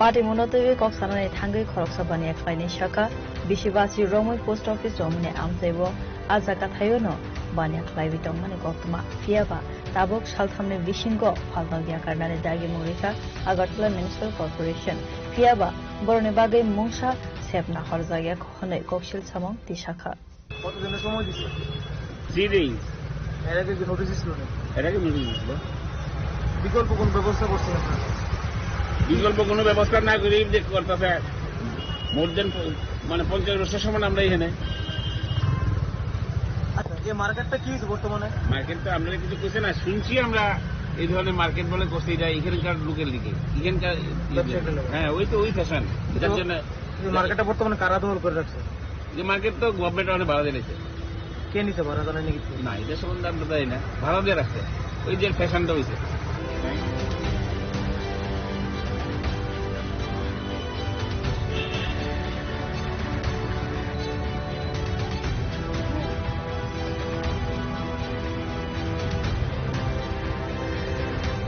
Patimungno twiwi kok sanani thangwi khoroksa baniya khlainai sakha, bisi basi romwi post office romani amchaibo a jaga thaiono baniya khlaiwi tongmani koktwma. Phiyaba tabuk salthamni bisingo phalno gyakarnani dagimung rikha Agartala Municipal Corporation. Phiyaba boroni bagwi mungsa sepna horjakya hwnwi koksil samung tisakha. কতদিনের সময় দিছে? Three days. এর আগে কি নোটিশ দিছিল না? এর আগে নোটিশ দিছিল। বিকল্প কোন ব্যবস্থা করছেন আপনারা? বিকল্প কোনো ব্যবস্থা না করে যে করতেছে, মোর দেন প-, মানে পঞ্চাশ বছর সমান আমরা এখানে। আচ্ছা, এই মার্কেটটা কি হয়েছে বর্তমানে? মার্কেট তো আমরা কিছু করছে না, শুনছি আমরা এই ধরনের মার্কেট বলে করছে, এটা এখানকার লোকের দিকে, এখানকার ইয়ে ব্যবসায়ীদের লোক। হ্যাঁ, ওই তো ওই ফ্যাশন, যার জন্য এই মার্কেটটা বর্তমানে কারা দখল করে রাখছে? যে মার্কেট তো গভর্নমেন্ট অনেক ভাড়া দিয়ে নিছে। কে নিছে ভাড়া, জানেন নাকি? না, এটা সম্বন্ধে আমরা জানি না, ভাড়া দিয়ে রাখছে, ওই যে ফ্যাশনটা হয়েছে।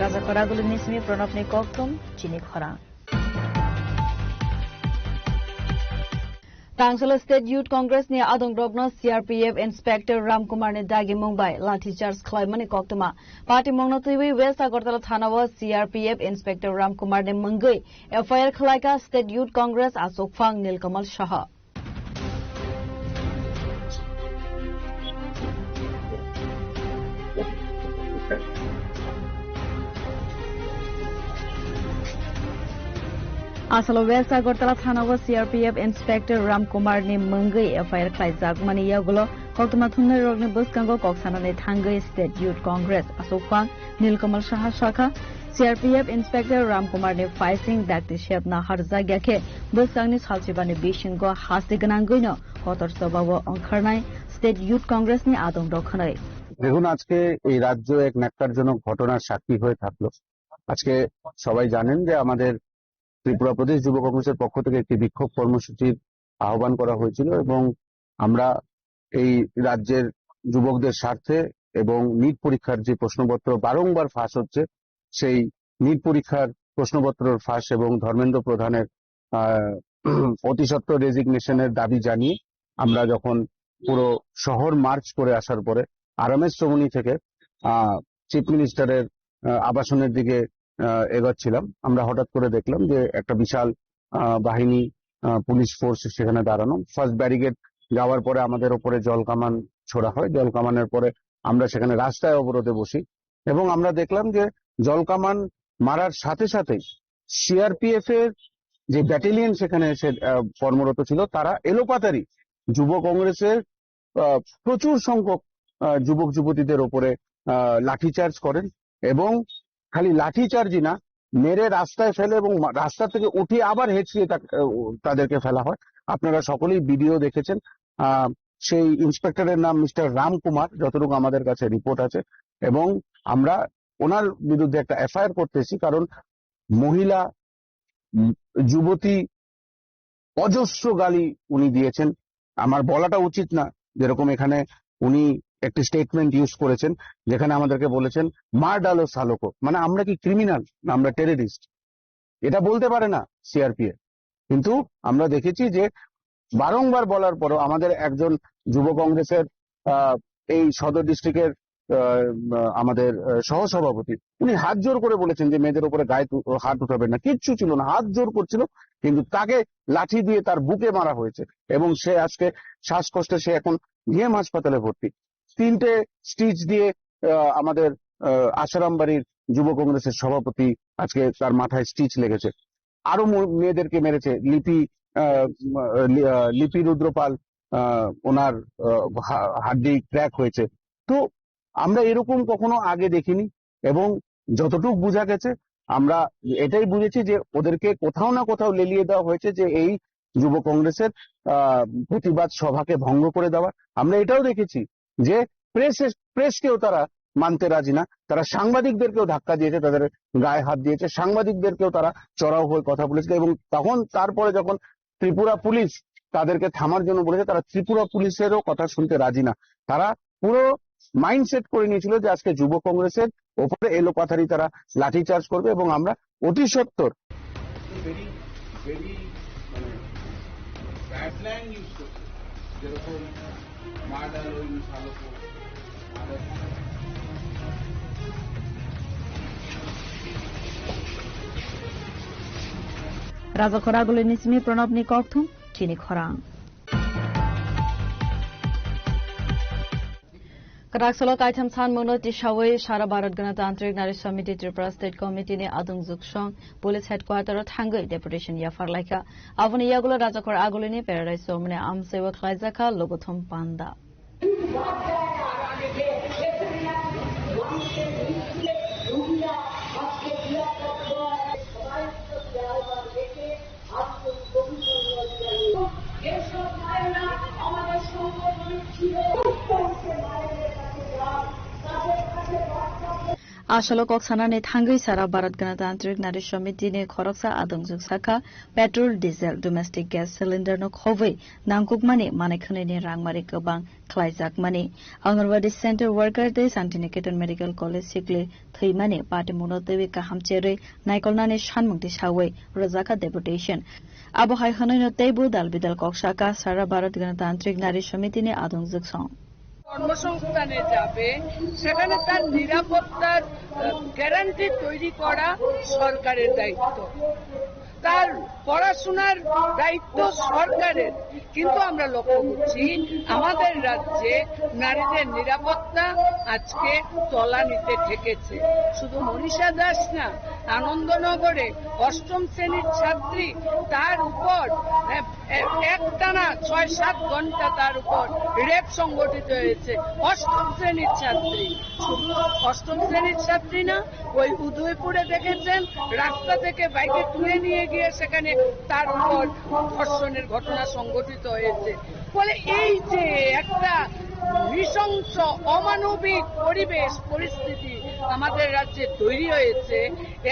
Raja Khoragulini simi Pranabni kokthum chini khorang. Tangsalo State Youth Congress ni adongrokno C R P F Inspector Ram Kumar ni dagimung bai lathi charge khlaimani koktwma. Patimungno twiwi West Agartala Thana o C R P F Inspector Ram Kumar ni mungwi F I R khlaika State Youth Congress achukphang Nilkamal Saha. Asalo West Agartala Thana o C R P F Inspector Ram Kumar ni mungwi F I R khlaijakmani yagulo koktwma thumnai rokni bwskango kok sanani thangwi State Youth Congress achukphang Nilkamal Saha sakha, C R P F Inspector Ram Kumar ni phaising dakti sepna harjakya khe bwskangni salchibani bisingo hasti gwnangwino kotor chobao ongkharnai State Youth Congress ni adongrok hwnwi. দেখুন, আজকে এই রাজ্য এক ন্যাক্কারজনক ঘটনার সাক্ষী হয়ে থাকলো। আজকে সবাই জানেন যে আমাদের ত্রিপুরা প্রদেশ যুব কংগ্রেসের পক্ষ থেকে একটি বিক্ষোভ কর্মসূচির আহ্বান করা হয়েছিল এবং আমরা এই রাজ্যের যুবকদের স্বার্থে এবং নিট পরীক্ষার যে প্রশ্নপত্র বারংবার ফাঁস হচ্ছে, সেই নিট পরীক্ষার প্রশ্নপত্রর ফাঁস এবং ধর্মেন্দ্র প্রধানের, আহ, অতিসত্বর রেজিগনেশনের দাবি জানিয়ে আমরা যখন পুরো শহর মার্চ করে আসার পরে আরএমএস চৌমুহনী থেকে, আহ, চিফ মিনিস্টারের, আহ, আবাসনের দিকে, আহ, এগোচ্ছিলাম, আমরা হঠাৎ করে দেখলাম যে একটা বিশাল, আহ, বাহিনী, আহ, পুলিশ ফোর্স সেখানে দাঁড়ানো। ফার্স্ট ব্যারিকেড যাওয়ার পরে আমাদের ওপরে জলকামান ছোড়া হয়। জলকামানের পরে আমরা সেখানে রাস্তায় অবরোধে বসি এবং আমরা দেখলাম যে জলকামান মারার সাথে সাথেই সিআরপিএফ এর যে ব্যাটালিয়ন সেখানে এসে, আহ, কর্মরত ছিল, তারা এলোপাতাড়ি যুব কংগ্রেসের, আহ, প্রচুর সংখ্যক, আহ, যুবক যুবতীদের ওপরে, আহ, লাঠিচার্জ করেন এবং খালি লাঠিচার্জই না, মেরে রাস্তায় ফেলে এবং মা-, রাস্তা থেকে উঠিয়ে আবার হেঁচড়িয়ে তা-, আহ, তাদেরকে ফেলা হয়। আপনারা সকলেই ভিডিও দেখেছেন। আহ, সেই ইন্সপেক্টরের নাম মিস্টার রাম কুমার, যতটুকু আমাদের কাছে রিপোর্ট আছে, এবং আমরা ওনার বিরুদ্ধে একটা এফআইআর করতে এসেছি, কারণ মহিলা, উম, যুবতী অজস্র গালি উনি দিয়েছেন। আমার বলাটা উচিত না, যেরকম এখানে উনি একটি স্টেটমেন্ট ইউজ করেছেন, যেখানে আমাদেরকে বলেছেন, "মার ডালো সালোকো", মানে আমরা কি ক্রিমিনাল না আমরা টেররিস্ট? এটা বলতে পারে না সিআরপিএফ। কিন্তু আমরা দেখেছি যে বারংবার বলার পরও আমাদের একজন যুব কংগ্রেসের, আহ, এই সদর ডিস্ট্রিক্টের, আহ, আমাদের, আহ, সহসভাপতি, উনি হাত জোর করে বলেছেন যে মেয়েদের উপরে গায়ে তু-, হাত উঠাবেন না, কিচ্ছু ছিল না, হাত জোর করছিল, কিন্তু তাকে লাঠি দিয়ে তার বুকে মারা হয়েছে এবং সে আজকে শ্বাসকষ্টে সে এখন ডিএম হাসপাতালে ভর্তি। তিনটে স্টিচ দিয়ে, আহ, আমাদের, আহ, আশারাম বাড়ির যুব কংগ্রেসের সভাপতি আজকে তার মাথায় স্টিচ লেগেছে। আরো ম-, মেয়েদেরকে মেরেছে। লিপি, আহ, ম-, আহ, লি-, আহ, লিপি রুদ্রপাল, আহ, ওনার, আহ, হা-, হাড্ডি ক্র্যাক হয়েছে। তো আমরা এরকম কখনো আগে দেখিনি এবং যতটুকু বোঝা গেছে, আমরা এটাই বুঝেছি যে ওদেরকে কোথাও না কোথাও লেলিয়ে দেওয়া হয়েছে, যে এই যুব কংগ্রেসের আহ, প্রতিবাদ সভাকে ভঙ্গ করে দেওয়ার। আমরা এটাও দেখেছি যে প্রেস, প্রেসকেও তারা মানতে রাজি না, তারা সাংবাদিকদেরকেও ধাক্কা দিয়েছে, তাদের গায়ে হাত দিয়েছে, সাংবাদিকদেরকেও তারা চড়াও হয়ে কথা বলেছে। এবং তখন, তারপরে যখন ত্রিপুরা পুলিশ তাদেরকে থামার জন্য বলেছে, তারা ত্রিপুরা পুলিশেরও কথা শুনতে রাজি না। তারা পুরো মাইন্ডসেট করে নিয়েছিল যে আজকে যুব কংগ্রেসের ওপরে এলোপাথারি তারা লাঠিচার্জ করবে এবং আমরা অতি সত্বর ভেরি ভেরি মানে ব্যাড স্ল্যাং ইউজ করছে, যেরকম মার্ডার ওই শালক murder. Rajakhor Aguli ni simi Pranab ni kokthum chini khorang. Kwrak salo kaitham sanmungno tisawi Sara Bharat Ganatantrik Nari Samiti Tripura State Committee ni adung juksong Police Headquarter o thangwi deputation yaphar laikha. Aboni yagulo Rajakhor Aguli ni Paradise Chowmani amchaibo khlaijakha Logothom Panda. Asalo kok sanani thangwi Sara Bharat Ganatantrik Nari Samiti ni khoroksa adongjwk sakha, petrol, diesel, domestic gas cylinder no khobwi nangkukmani manwi khwnwi ni rangmari kwbang khlaijakmani. Anganwadi center worker tei Santiniketan Medical College sikli thwimani patimungno twiwi kaham cherwi naikolnani sanmung tisawi rwjakha deputation. Abo hai hwnwino teibo dal bidal kok sakha Sara Bharat Ganatantrik Nari Samiti ni adongjwk song. কর্মসংস্থানে যাবে, সেখানে তার নিরাপত্তার, আহ, গ্যারান্টি তৈরি করা সরকারের দায়িত্ব। তার পড়াশোনার দায়িত্ব সরকারের। কিন্তু আমরা লক্ষ্য করছি, আমাদের রাজ্যে নারীদের নিরাপত্তা আজকে তলানিতে ঠেকেছে। শুধু মনীষা দাস না, আনন্দনগরে অষ্টম শ্রেণীর ছাত্রী, তার উপর, এ, এ, একটানা ছয় সাত ঘন্টা তার উপর রেপ সংঘটিত হয়েছে। অষ্টম শ্রেণীর ছাত্রী, শুধু অষ্টম শ্রেণীর ছাত্রী না, ওই উদয়পুরে দেখেছেন, রাস্তা থেকে বাইকে তুলে নিয়ে গিয়ে সেখানে তার উপর ধর্ষণের ঘটনা সংঘটিত হয়েছে। ফলে এই যে একটা নৃশংস, অমানবিক পরিবেশ, পরিস্থিতি আমাদের রাজ্যে তৈরি হয়েছে,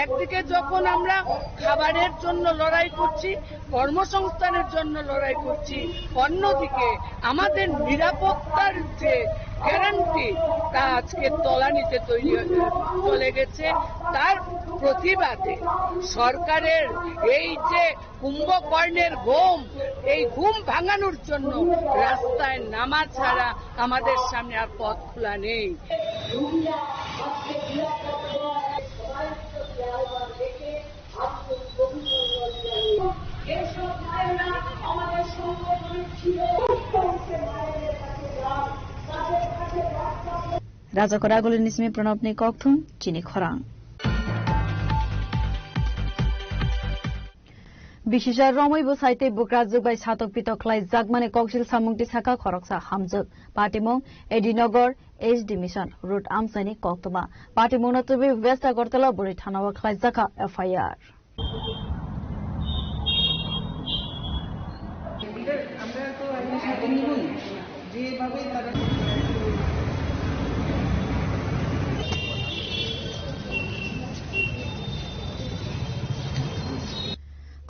একদিকে যখন আমরা খাবারের জন্য লড়াই করছি, কর্মসংস্থানের জন্য লড়াই করছি, অন্যদিকে আমাদের নিরাপত্তার যে গ্যারান্টি, তা আজকে তলানিতে তৈরি হয়ে চলে গেছে। তার প্রতিবাদে সরকারের এই যে কুম্ভকর্ণের ঘুম, এই ঘুম ভাঙানোর জন্য রাস্তায় নামা ছাড়া আমাদের সামনে আর পথ খোলা নেই। Rajakhor Aguli ni simi Pranab ni kokthum chini khorang. Bisisa romwi bwsai tei bukrajwk bai satok pitok khlai jakmani koksil samung tisakha khoroksa hamjwk. Patimung Edinagar H D Mission Road amchaini koktwma. Patimungno twiwi West Agartala bwrwi thanao khlaijakha F I R.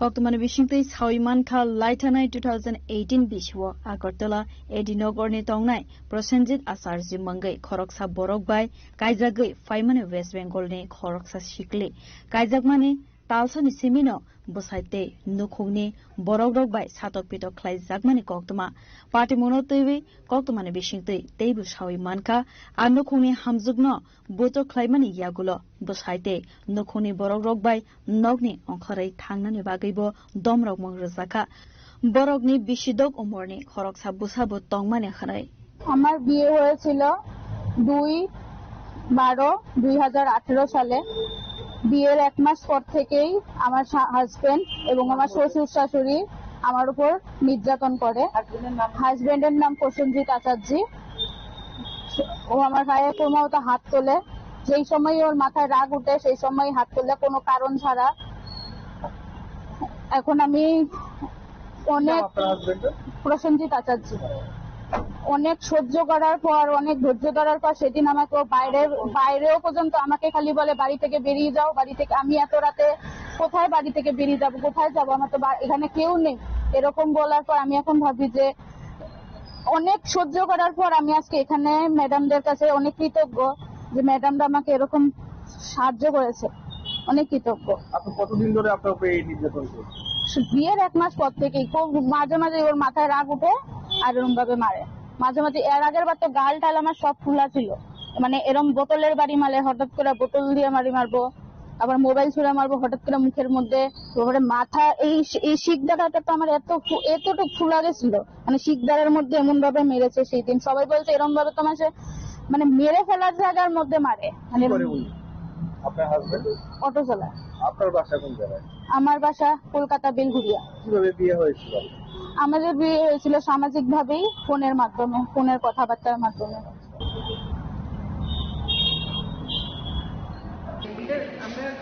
Koktwmani bisingtwi sawi mankha, laithanai two thousand eighteen bisio Agartala A D Nogorni tongnai Prosenjit Acharya mungwi khoroksa borok bai kaijagwi phaimani West Bengalni khoroksa sikli. Kaijakmani talsani simino bwsai tei nukhungni borokrok bai satok pitok khlaijakmani koktwma. Patimungno twiwi koktwmani bisingtwi teibo sawi mankha, a nukhungni hamjwkno buto khlaimani yagulo bwsai tei nukhungni borokrok bai nokni ongkhorwi thangnani bagwibo domrokmung rwjakha. Borokni bisidok umorni khoroksa bwsabo tongmani hwnwi. আমার বিয়ে হয়েছিল দুই বারো দুই হাজার আঠেরো সালে। বিয়ের এক মাস পর থেকেই আমার হাজবেন্ড এবং আমার শ্বশুর শাশুড়ি আমার উপর নির্যাতন করে। হাজবেন্ডের নাম প্রসেনজিৎ আচার্য। ও আমার পায়ে কোমরটা হাত তোলে, যেই সময় ওর মাথায় রাগ উঠে, সেই সময় হাত তুলে কোনো কারণ ছাড়া। এখন আমি অনেক আপনার হাজবেন্ডের? প্রসেনজিৎ আচার্য। অনেক সহ্য করার পর, অনেক ধৈর্য ধরার পর সেদিন আমাকে ও বাইরে, বাইরেও পর্যন্ত আমাকে খালি বলে, "বাড়ি থেকে বেরিয়ে যাও, বাড়ি থেকে।" আমি এত রাতে কোথায় বাড়ি থেকে বেরিয়ে যাব, কোথায় যাব? আমার তো বা-, এখানে কেউ নেই। এরকম বলার পর আমি এখন ভাবি যে অনেক সহ্য করার পর আমি আজকে এখানে ম্যাডামদের কাছে অনেক কৃতজ্ঞ যে ম্যাডামরা আমাকে এরকম সাহায্য করেছে, অনেক কৃতজ্ঞ। আপনি কতদিন ধরে আপনার উপরে এই নির্যাতন চলছে? বিয়ের এক মাস পর থেকেই খুব মাঝে মাঝে ওর মাথায় রাগ উঠে আর এরকম ভাবে মারে। মাঝে মাঝে এর আগের বার তো গাল টাল আমার সব ফুলা ছিল, মানে এরম বোতলের বাড়ি মারে, হঠাৎ করে বোতল দিয়ে মারি মারবো, আবার মোবাইল ছুঁড়ে মারবো হঠাৎ করে মুখের মধ্যে। তারপরে মাথা এই, এই শিক দাঁড়াটা তো আমার এত ফু-, এতটুকু ফুলা গেছিল, মানে শিকদারের মধ্যে এমন ভাবে মেরেছে সেই দিন। সবাই বলছে এরম ভাবে তোমার সে মানে মেরে ফেলার জায়গার মধ্যে মারে। মানে কি করে উনি? আপনার হাজবেন্ড? অটো চালায়। আপনার বাসা কোন জায়গায়? আমার বাসা কলকাতা বেলঘুরিয়া। কিভাবে বিয়ে হয়েছিল? আমাদের বিয়ে হয়েছিল সামাজিক ভাবেই, ফোনের মাধ্যমে, ফোনের কথাবার্তার মাধ্যমে। আমরা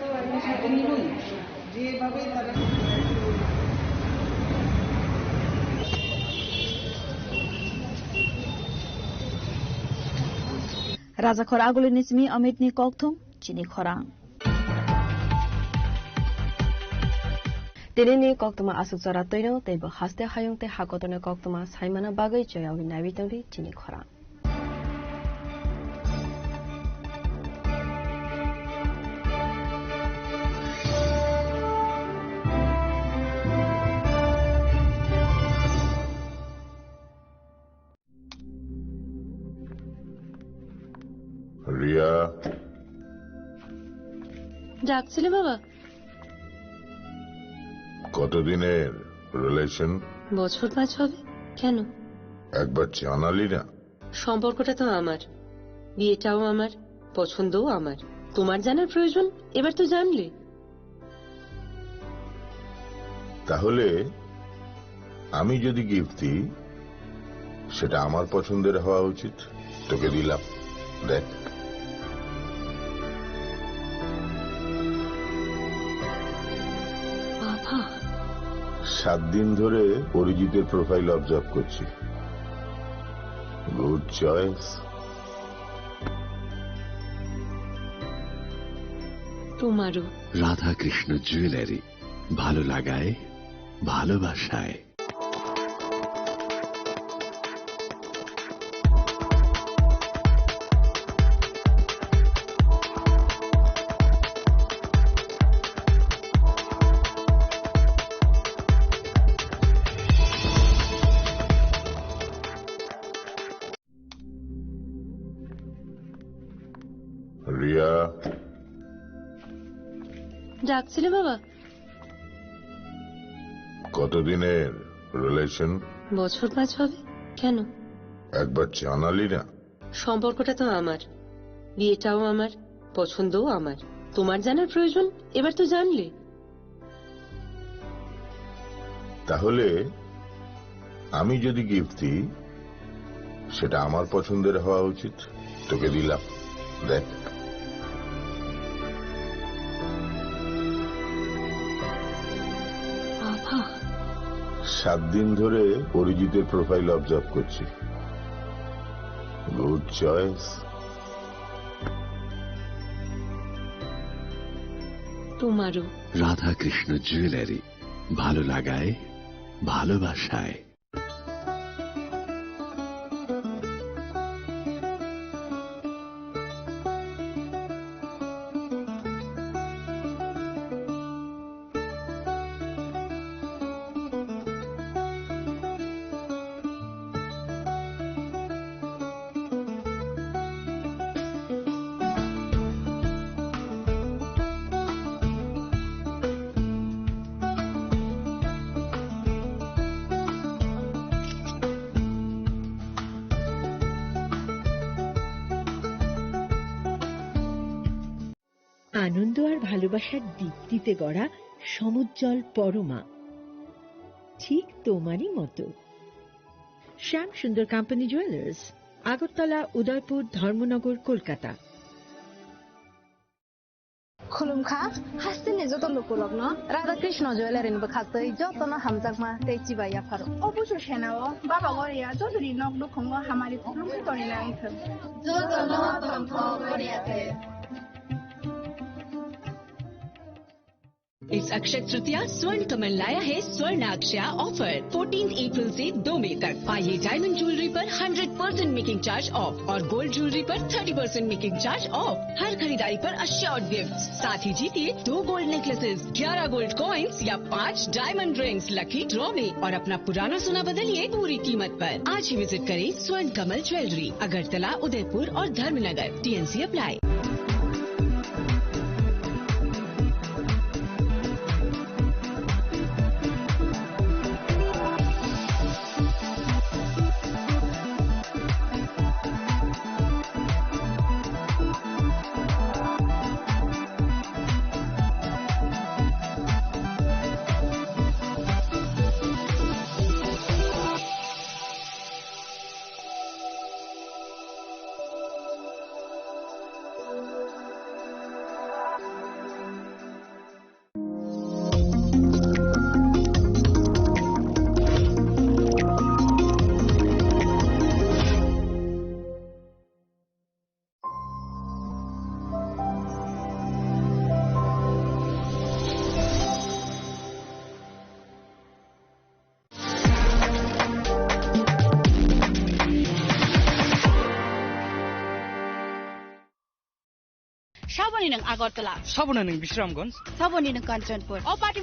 তো এমনি সাথে নিবই, যেভাবে তারা Rajakhor agulini simi Amitni kokthum chini khorang. Tinini koktwma aswk jora twino tei bo haste hayung tei hakotorni koktwma saimana bagwi choyagwi naiwi tongdi chini khorang. Riya. ডাকছিলে বাবা? কতদিনের রিলেশন? বছর পাঁচ হবে। কেন? একবার জানালি না। সম্পর্কটা তো আমার, বিয়েটাও আমার, পছন্দও আমার। তোমার জানার প্রয়োজন, এবার তো জানলে। তাহলে আমি যদি গিফট দিই, সেটা আমার পছন্দের হওয়া উচিত। তোকে দিলাম, দেখ। বাবা। সাত দিন ধরে অরিজিতের প্রোফাইল অবজার্ভ করছি। Good choice. তোমারও। রাধাকৃষ্ণ জুয়েলারি, ভালো লাগায়, ভালোবাসায়। রিয়া। ডাকছিলে বাবা? কতদিনের রিলেশন? বছর পাঁচ হবে। কেন? একবার জানালি না। সম্পর্কটা তো আমার, বিয়েটাও আমার, পছন্দও আমার। তোমার জানার প্রয়োজন, এবার তো জানলে। তাহলে আমি যদি গিফট দিই, সেটা আমার পছন্দের হওয়া উচিত। তোকে দিলাম, দেখ। বাবা। সাত দিন ধরে অরিজিতের প্রোফাইল অবজার্ভ করছি। Good choice. তোমারও। রাধাকৃষ্ণ জুয়েলারি, ভালো লাগায়, ভালোবাসায়। আনন্দ আর ভালোবাসার দীপ্তিতে গড়া সমুজ্জ্বল পরমা, ঠিক তোমারই মতো। শ্যাম সুন্দর কোম্পানি জুয়েলার্স, আগরতলা, উদয়পুর, ধর্মনগর, Kolkata. Khulumkha, hasteni joto lukurokno Radha Krishna Jewellery ni bwkhaktwi jotono hamjakma tei chibai yapharo. O busu senao Baba Goria jotoni nok nukhungo hamari khulumkhe tonina wngthwng. Jotono tongthok Goria te. इस अक्षय तृतीया स्वर्ण कमल लाया है स्वर्ण अक्षया offer. Fourteen April से दो मई तक आइए डायमंड ज्वेलरी पर hundred percent making charge off और गोल्ड ज्वेलरी पर thirty percent making charge off. हर खरीदारी पर अश्योर्ड गिफ्ट, साथ ही जीतिए दो गोल्ड नेकलेसेस, ग्यारह गोल्ड कॉइन्स या पाँच डायमंड रिंग्स लकी ड्रॉ में और अपना पुराना सोना बदलिए पूरी कीमत पर। आज ही विजिट करें स्वर्ण कमल ज्वेलरी, अगरतला, उदयपुर और Dharmanagar. T N C apply. Saboni nwng Agartala. Saboni nwng Bisramganj. Saboni nwng Kanchanpur. O party